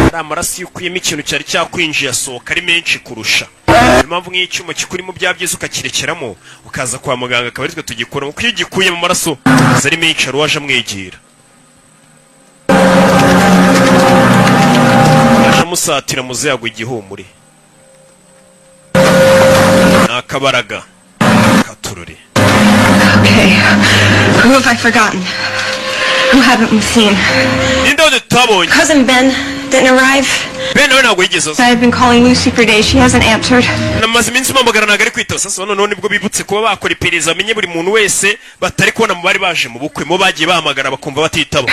Ari amaraso, iyo ukuyemo ikintu cyari cyakwinjiye asohoka ari menshi kurusha. Niyo mpamvu nk'iyo icyuma kikurimo bya byiza ukakirekeramo ukaza kwa muganga akaba aritwe tugikuramo, kuko iyo ugikuye mu maraso aza ari menshi. Hari uwaje amwegera, aje amusatira, muze yagwa igihumure. Ni akabaraga katurore. Okay. Who have I forgotten? Who haven't we seen? Ninde wundi tutabonye? Cousin Ben didn't arrive. Ben nawe ntabwo yigeze aza. I've been calling Lucy for days. She hasn't answered. Namaze iminsi mpamagara, ntabwo ari kwitaba. Sasa noneho nibwo bibutse kuba bakora iperereza, bamenye buri muntu wese batari kubona mu bari baje mu bukwe, mu bagiye bahamagara bakumva batitaba.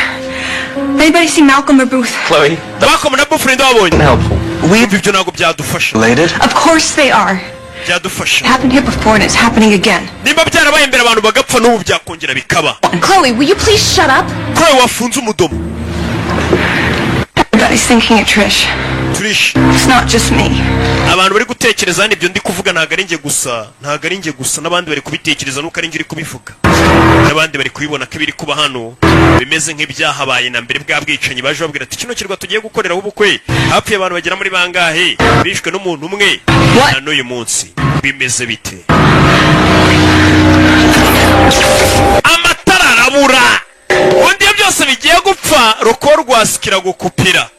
Anybody see Malcolm or Booth? Chloe, Malcolm na Booth babonye? helpful. Ibyo ntabwo byadufasha. Related? Of course they are. Byadufasha. It happened here before and it's happening again. Nimba byarabaye mbere abantu bagapfa, n'ubu byakongera bikaba. Chloe, will you please shut up? Chloe, wafunze umudomo. Everybody's thinking it, Trish. Trish. It's not just me. Abantu bari gutekereza hano ibyo ndi kuvuga, ntabwo ari njye gusa, ntabwo ari njye gusa, n'abandi bari kubitekereza, nuko ari njye uri kubivuga. N'abandi bari kubibona ko ibiri kuba hano bimeze nk'ibyahabaye na mbere. Bwa bwicanyi baje babwira ati kino kirwa tugiye gukoreraho ubukwe hapfuye abantu bagera muri bangahe, bishwe n'umuntu umwe, na n'uyu munsi bimeze bite? Amatara arabura. Ubundi iyo byose bigiye gupfa, roko rwasikira gukupira.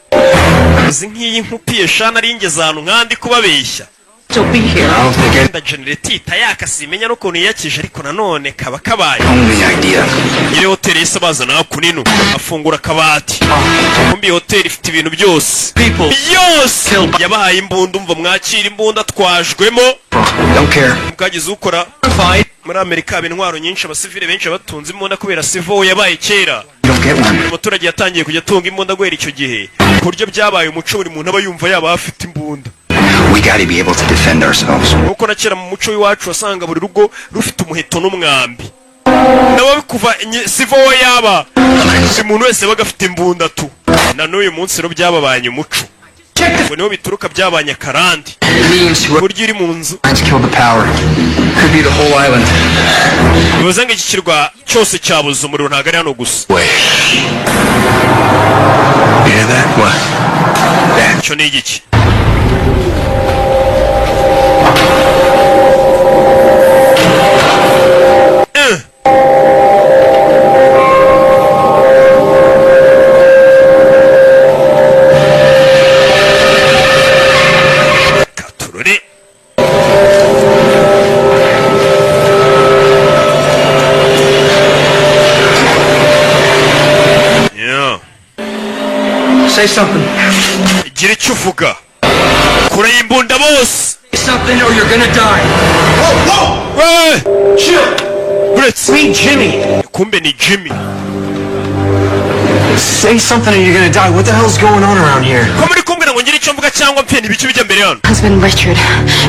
Uzi nk'iyi nkupiye shana ari ngeze ahantu nkandi kubabeshya. Still be here. I don't think any Wenda generator ihita yaka, simenya n'ukuntu yiyakije, ariko nanone kaba kabaye. Only idea. Nyiri hoteli yahise abazana hakuno, afungura akabati. Kumbi iyi hoteli ifite ibintu byose byose. Yabahaye imbunda. Umva, mwakira imbunda twajwemo. Don't care. Bwagize ukora muri Amerika haba intwaro nyinshi, abasivile benshi batunze imbunda kubera civil yabaye kera. You don't get one. Buri muturage yatangiye kujya atunga imbunda guhera icyo gihe, ku buryo byabaye umuco, buri muntu aba yumva yaba afite imbunda. We gotta be able to defend ourselves. Nkuko na kera mu muco w'iwacu wasanga buri rugo rufite umuheto n'umwambi, nabo kuva civil yaba, buri muntu wese yabaga afite imbunda tu. Na n'uyu munsi rero byababanye umuco, ngo niho bituruka, byabanye akarande. It means whoever Uburyo uri mu nzu. killed the power. Could be the whole island. Bivuze ngo iki kirwa cyose cyabuze umuriro, ntabwo ari hano gusa. Wait. You hear that? What? That. Icyo ni igiki? Eh. Katurore. Yeah. Say something. Gira icyo uvuga kure y'imbunda bose. Say something or you're gonna die. We! Chill. Uretse Me, Jimmy. Kumbe ni Jimmy. Say something or you're gonna die. What the hell's going on around here? Ko muri kumbwira ngo ngire icyo mvuga cyangwa mpfe, ntibiki bijya mbere hano? Husband Richard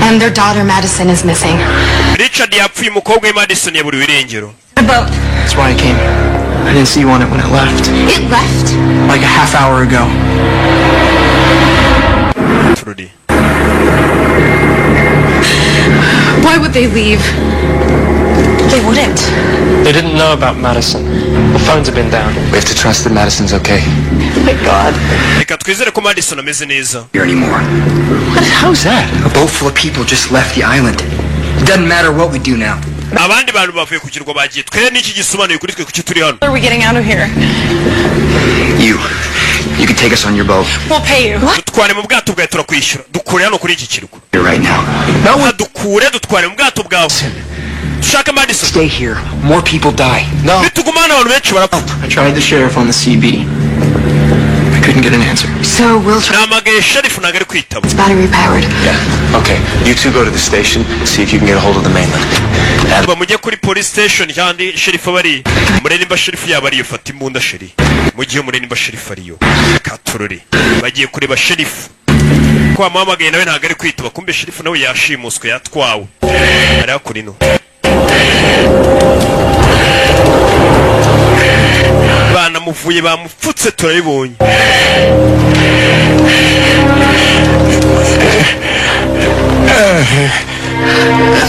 and their daughter Madison is missing. Richard yapfuye, umukobwa we Madison yaburiwe irengero. The boat. That's why I came. I didn't see you on it when it left. It left? Like a half hour ago. Tururi. Why would they leave? They wouldn't. They didn't know about Madison. The phones have been down. We have to trust that Madison's okay. My God. Reka twizere ko Madison ameze neza. Here anymore. What? How's that? A boat full of people just left the island. It doesn't matter what we do now. Abandi bantu bavuye ku kirwa bagiye, twe n'iki gisobanuye kuri twe? Kuki turi hano? How are we getting out of here? You. You can take us on your boat. We'll pay you. Dutware mu bwato bwawe, turakwishyura. Dukure hano kuri iki kirwa. Here right now. No, dukure, dutware mu bwato bwawe, dushake Madison. Stay here. More people die. No. Nituguma hano abantu benshi barapfa. I tried the sheriff on the CB. I couldn't get an answer. So we'll try. Nahamagaye sheriff, ntabwo ari kwitaba. It's battery powered. Yeah. Okay. You two go to the station. See if you can get a hold of the mainland. Abby, Ba mujye kuri police station kandi sheriff aba ari murebe nimba sheriff yaba ariyo. Fata imbunda sheri, mu gihe murebe nimba sheriff ariyo. Katurore, bagiye kureba sheriff ko bamuhamagaye nawe ntabwo ari kwitaba. Kumbe sheriff nawe yashimuswe, yatwawe, ari hakuno. Banamuvuye, bamupfutse, turabibonye.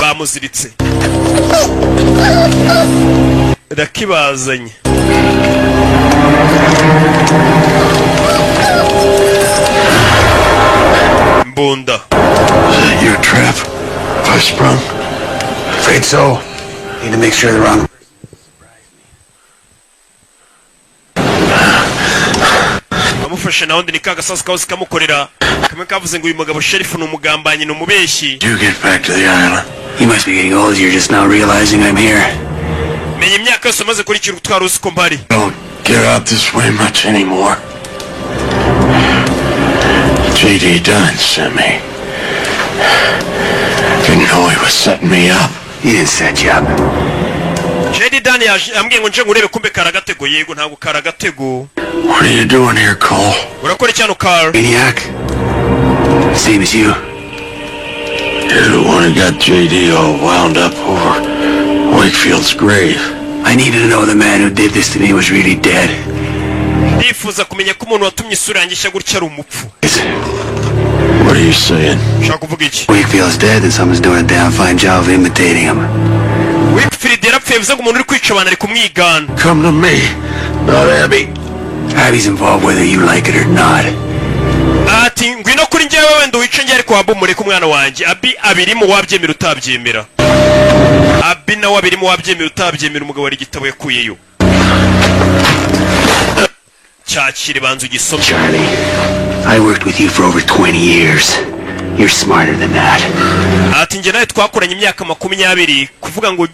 Bamuziritse rakibazanye. Mbunda. Is that your trap? I sprung? Afraid so. Need to make sure the wrong. Bamufashe nawe ndi ni ka gasasu kahoze kamukorera kamwe kavuze ngo uyu mugabo sheriff ni umugambanyi, ni umubeshyi. You get back to the island. You must be getting old. You're just now realizing I'm here. Menya imyaka yose umaze kurikira utwara uzi ko mpari. Don't get out this way much anymore. J.D. Dunn sent me. Didn't know he was setting me up. He didn't set you up. JD Dan yaje ambwiye ngo nje ngurebe, kumbe karagatego. Yego, ntabwo karagatego. What are you doing here, Cole? Urakora iki hano, Carl? Maniac. Same as you. You're the one who got J.D. all wound up over Wakefield's grave. I needed to know the man who did this to me was really dead. Ndifuza kumenya ko umuntu watumye isura yanjye ishya gutya ari umupfu. What are you saying? Ushaka kuvuga iki? Wakefield's dead and someone's doing a damn fine job of imitating him. Wakefield yarapfuye, bivuze ngo umuntu uri kwica abantu ari kumwigana. Come to me, not Abby. Abby's involved whether you like it or not. Ati ngwino kuri njyewe, wenda wice njye, ariko waba umureke umwana wanjye. Abby abirimo, wabyemera utabyemera. Abby nawe abirimo, wabyemera utabyemera. Umugabo ari igitabo yakuyeyo, cyakire, banza ugisome. Charlie, I worked with you for over 20 years. You're smarter than that. Ati njye nawe twakoranye imyaka 20, kuvuga ngo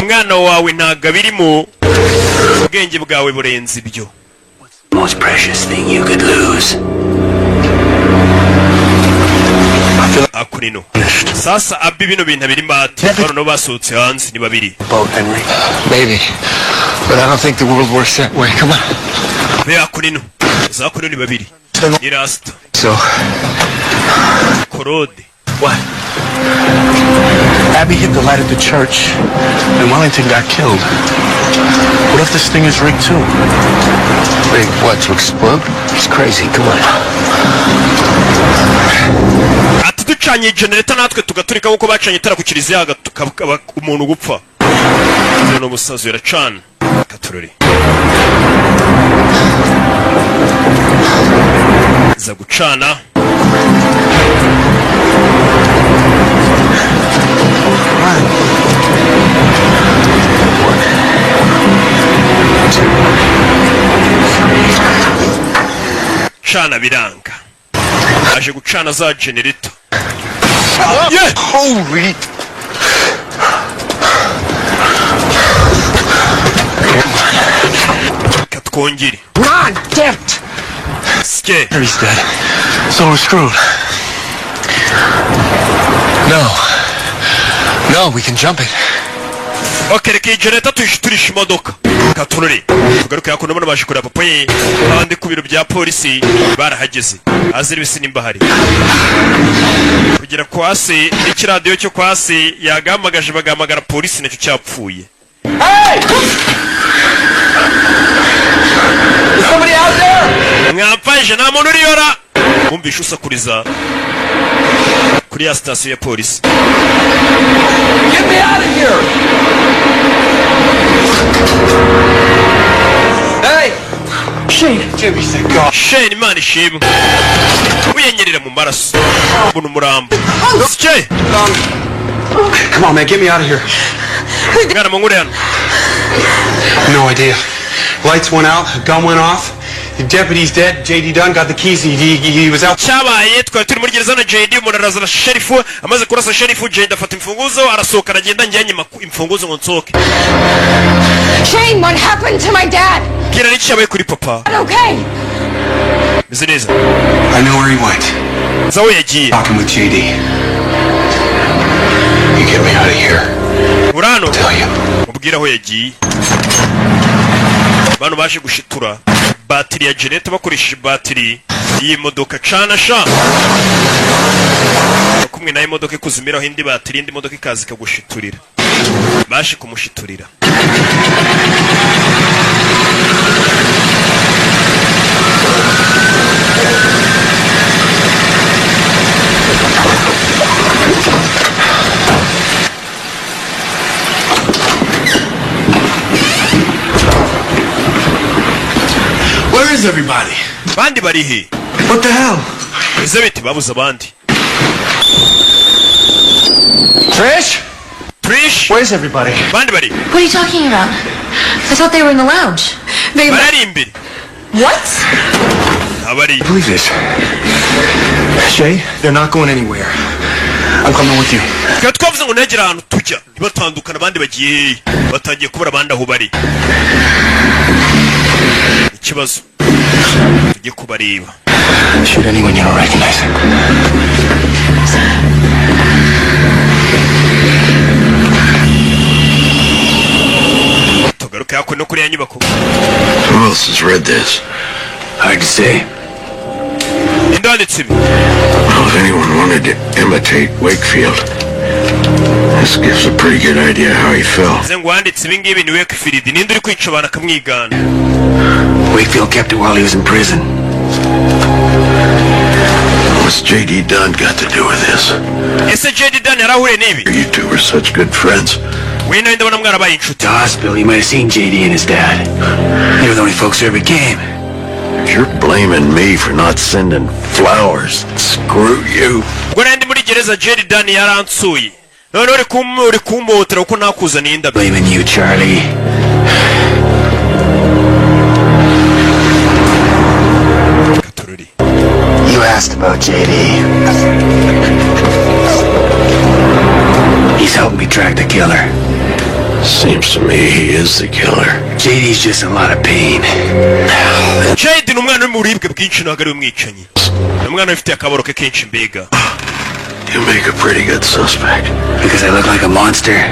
umwana wawe ntabwo abirimo, ubwenge bwawe burenze ibyo. Most precious thing you could lose. Akurino sasa abi bino bintu abiri ati noneho basohotse hanze ni babiri. Boat, Henry. Maybe. But I don't think the world works that way. Come on. Be akurino za kurino ni babiri ni rasita. So, Korode. What? Abby hit the light at the church, and Wellington got killed. What if this thing is rigged too? Wait, what, to explode? It's crazy. Come on. Ati ducanye generator natwe tugaturika nk'uko bacanye itara ku kiliziya umuntu gupfa. None umusazi yaracana katurori za gucana. Cana biranga, aje gucana za generator. Yeah! Holy! Katwongere. God damn it! Sike. Henry's dead. So we're screwed. No. No, we can jump it. Ok, reka iyi generator tuyishiturisha imodoka katurore tugaruke hakuno. Bano baje kureba papa ye, abandi ku biro bya polisi barahageze azira ibisi nimba hari kugera kwa se n'ikiradiyo cyo kwa se yagahamagaje bagahamagara polisi nacyo cyapfuye. Hey! Is somebody out there? Mwamfashe, nta muntu uriyora wumvishe usakuriza kuri ya sitasiyo ya polisi. Get me out of here! Hey! Shane! Jimmy, thank God. Shane, Imana ishimwe. Wiyenyerera mu maraso mbona umurambo sike. Come on, man, get me out of here. Mwana munkure hano. No idea. Lights went out, a gun went off. The deputy's dead. J.D. Dunn got the keys. He was out. Cyabaye twari turi muri gereza na JD, umuntu araza na sheriff, amaze kurasa sheriff, JD afata imfunguzo arasohoka aragenda, njyanye imfunguzo ngo nsohoke. Shane, what happened to my dad? Bwira n'iki cyabaye kuri papa. Not okay. Meze neza. I know where he went. Nzi aho yagiye. Talking with J.D. You get me out of here. Uri hano. Tell you. Mubwire aho yagiye. Bano baje gushitura batiri ya generator bakoresheje batiri y'imodoka. Cana sha kumwe nayo imodoka ikuzimiraho indi batiri, indi modoka ikaza ikagushiturira. Baje kumushiturira. Where is everybody? Bandi bari he? What the hell? Bize biti babuze abandi. Trish? Trish? Where's everybody? Bandi bari What are you talking about? I thought they were in the lounge. They barari imbere. What? Abari. Believe this. Shay, they're not going anywhere. I'm coming with you. Tukaba twavuze ngo ntihagire ahantu tujya ntibatandukana. Abandi bagiye hehe? Batangiye kubura abandi aho bari, ikibazo tujye kubareba. Shoot anyone you don't recognize. Tugaruke hakuno no kuri ya nyubako. Who else has read this? Hard to say. Ninde wanditse ibi? Well, if anyone wanted to imitate Wakefield, this gives a pretty good idea how he felt. Bivuze ngo uwanditse ibi ngibi ni Wakefield. Ninde uri kwica abantu akamwigana? Wakefield kept it while he was in prison. What's J.D. Dunn got to do with this? Ese J.D. Dunn yarahuriye n'ibi? You two were such good friends. We nawe ndabona mwarabaye inshuti. To hospital, you might have seen JD and his dad. They were the only folks who ever came. If you're blaming me for not sending flowers, screw you. Ubwo nari ndi muri gereza, J.D. Dunn yaransuye, none uri kumutera kuko ntakuzaniye indabyo. Blaming you, Charlie. Katorori. You asked asked about JD. He's helped me track the killer. Seems to me he is the killer. JD's just in a lot of pain. JD ni umwana uri mu buribwe bwinshi, ntabwo ari we umwicanyi, ni umwana wifitiye akabaro ke kenshi mbega. You make a pretty good suspect. Because I look like a monster.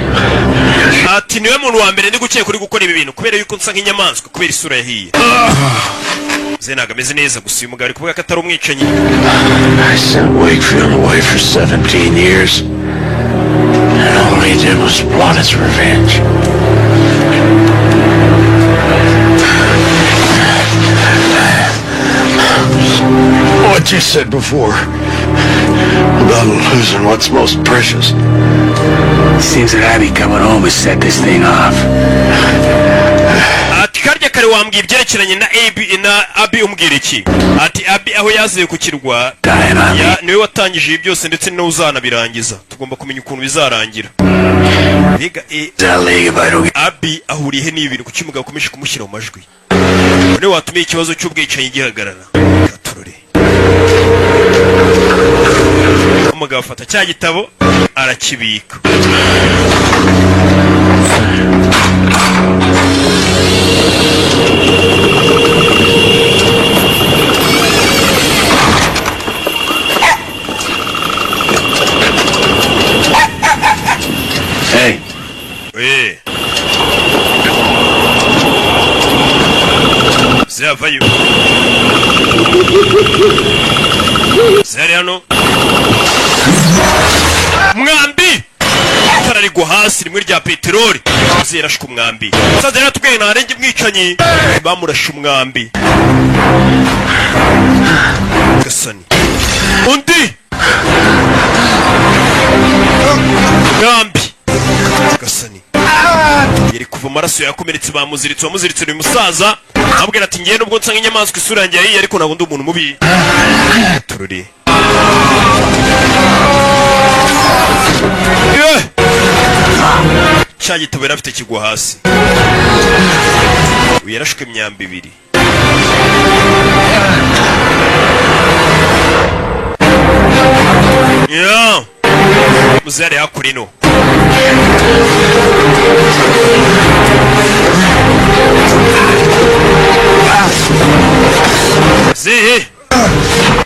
Ati niwe muntu wa mbere ndi gukeka uri gukora ibi bintu, kubera yuko nsa nk'inyamaswa, kubera isura yahiye. Ze ntabwo ameze neza. Gusa uyu mugabo ari kuvuga ko atari umwicanyi. I sent Wakefield away for 17 years. And all he did was plot his revenge. What you said before about losing what's most precious. Seems that Abby coming home has set this thing off. Ati karya kare wambwiye ibyerekeranye na Abi na Abi, umbwira iki? Ati Abi aho yaziye ku kirwa ya niwe watangije ibi byose, ndetse niwe uzanabirangiza. Tugomba kumenya ukuntu bizarangira mbega. Abi ahuriye he n'ibi bintu? Kuki umugabo akomeje kumushyira mu majwi? Niwe watumye ikibazo cy'ubwicanyi gihagarara. Katurore, umugabo afata cya gitabo arakibika. Hey. Eh. Zavayo. Zari hano. Mwambi! Itara rigwa hasi rimwe rya peteroli. Zirashwe umwambi. Sasa rero tubwiye ntarenge umwicanyi bamurashe umwambi. Gasani. Undi! Mwambi. Gasani. Yari kuva amaraso, yakomeretse, bamuziritse. Wamuziritse ni musaza, abwira ati ngewe nubwo nsa nk'inyamaswa, isura yanjye yahiye, ariko ntabwo ndi umuntu mubi. Tururi. Eh! Cya gitabo yari afite kigwa hasi. Uyu yarashwe imyambi ibiri. Yeah. Muzehe hakurino. Zehe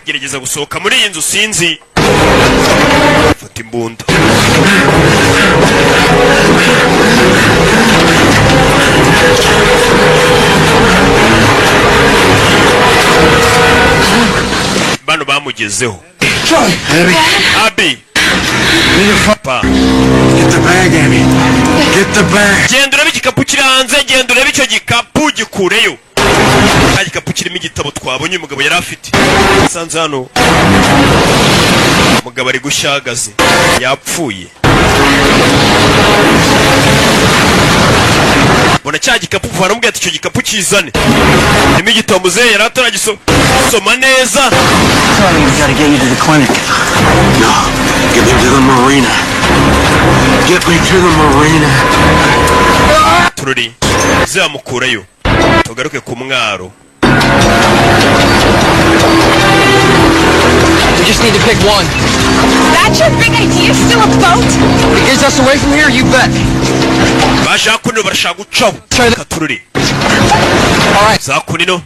gerageza gusohoka muri iyi nzu, sinzi, fata imbunda. Bano bamugezeho. Abi, papa. Get the bag, Abby. Get the bag. Genda urebe igikapu kiri hanze, genda urebe icyo gikapu, gikureyo. Cya gikapu kirimo igitabo twabonye umugabo yari afite. Nsanze hano umugabo ari gushyagaze, yapfuye. Mbona cya gikapu, baramubwira ati icyo gikapu kizane, harimo igitabo. Muzehe yari ataragisoma neza. Tony, we gotta get you to the clinic. No. Get me to the marina. Get me to the marina. Tururi zamukurayo, tugaruke ku mwaro. We just need to pick one. That's your big idea? Still a boat? It gets us away from here, you bet. Bashaka kunino, barashaka gucaho. Katururi za kunino.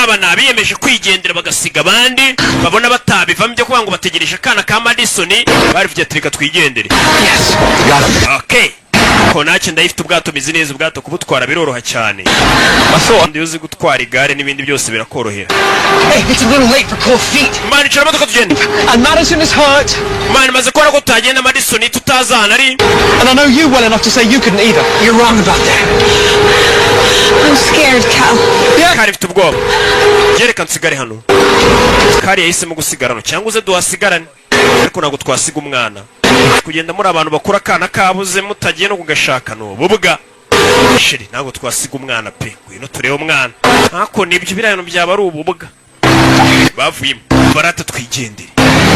Aba ni abiyemeje kwigendera bagasiga abandi, babona batabivamo ibyo kuvuga ngo bategereje akana ka Madison. Barivuye ati reka twigendere. Okay, konake ndayifite, ubwato mizi neza, ubwato kubutwara biroroha cyane. Iyo uzi gutwara igare n'ibindi byose birakorohera. Hey, it's a little late for cold feet. Man, icara imodoka tugende. And Madison is hurt. Man, maze kubona ko tutagenda Madison tutazi ahantu ari. And I know you well enough to say you couldn't either. You're wrong about that. I'm scared, Cal. Kari mfite ubwoba, reka nsigare hano. Kari yahisemo gusigara hano, cyangwa uze duhasigarane, ariko ntabwo twasiga umwana. Kugenda muri abantu bakura, akana kabuze mutagiye no kugashaka ni ububwa. Chérie, ntabwo twasiga umwana pe, ngwino turebe umwana. Ntako nibyo biriya bintu byaba ari ububwa. Bavuyemo barata, twigendere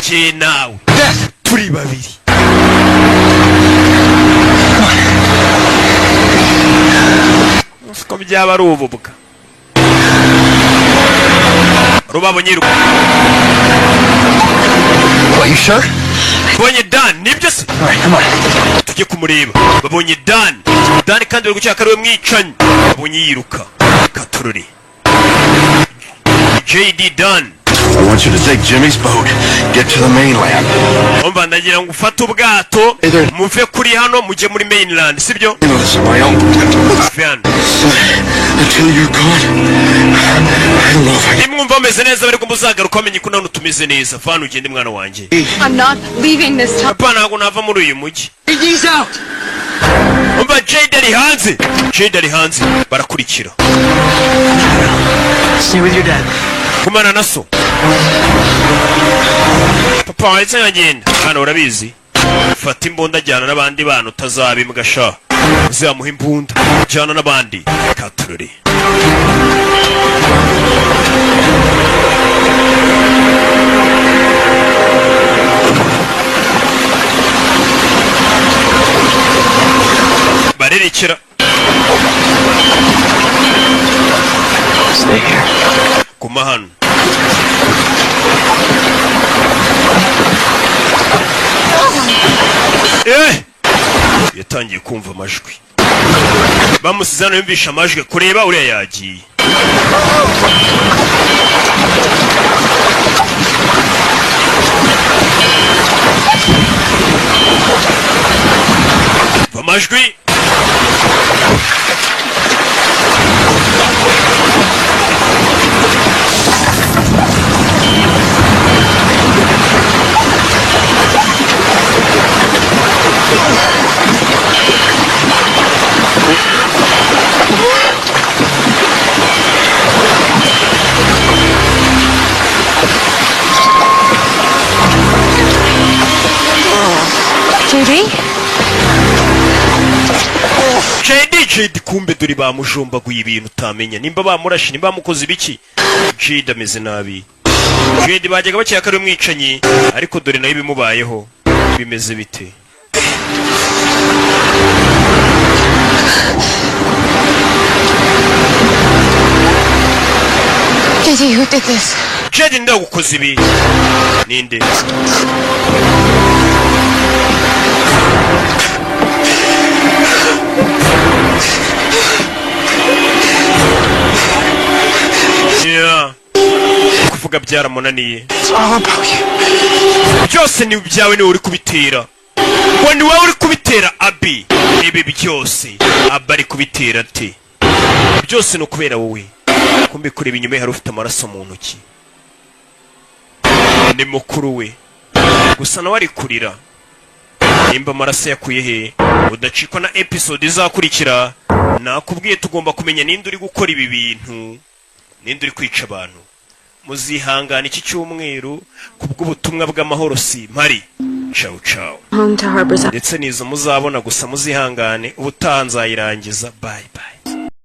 jye nawe turi babiri. Siko byaba ari ububwa. Rubabonye yiruka. What, you sure? Babonye Dan, nibyo se? All right, come on. Tujye kumureba. Babonye Dan. Dan kandi bari gukeka ko ari we mwicanyi. Babonye yiruka. Katururi, JD Dan. I want you to take Jimmy's boat, get to the mainland. Umva, ndagira ngo ufate ubwato, muve kuri hano mujye muri mainland, sibyo? Listen, my own. Muve hano. Until you're gone, I don't know if I can. Nimwumva bameze neza, bari muzagaruka bamenye ko none tumeze neza. Vana ugende, mwana wanjye. I'm not leaving this town. Papa, ntabwo nava muri uyu mujyi. JD's out! Umva, Jade ari hanze, Jade ari hanze, barakurikira. Stay with your dad. Gumana na so. Papa wahise nkagenda hano, urabizi. Fata imbunda, jyana n'abandi bana, utazaba imbwa sha. Uzamuha imbunda, jyana n'abandi katurore. Barerekera. Stay here. Guma hano. Eh! Yatangiye kumva amajwi. Bamusize hano, yumvisha amajwi kureba uriya yagiye. Umva amajwi. JD? JD, JD, kumbe dore bamujombaguye ibintu utamenya nimba bamurashe, nimba bamukoze ibiki. JD ameze nabi. JD bajyaga bakeka ko ari umwicanyi, ariko dore nayo ibimubayeho bimeze bite? JD, who did this? JD, ndagukoze ibi, ninde? Yeah. Kuvuga byaramunaniye. It's all about you. Byose ni ibyawe, niwe uri kubitera, ngo ni wowe uri kubitera Abi. Ibi byose Abi ari kubitera ate? Byose ni ukubera wowe. Kumbe kureba inyuma ye hari ufite amaraso mu ntoki, ni mukuru we gusa, nawe ari kurira. Nimba amaraso yakuye he? Udacikwa na episode izakurikira. Nakubwiye, tugomba kumenya ninde uri gukora ibi bintu, ninde uri kwica abantu. Muzihangana iki cyumweru kubw'ubutumwa bw'amahoro si mpari. Ciao ciao. Home to Harper's Ndetse nizo muzabona gusa, muzihangane, ubutaha nzayirangiza. Bye bye.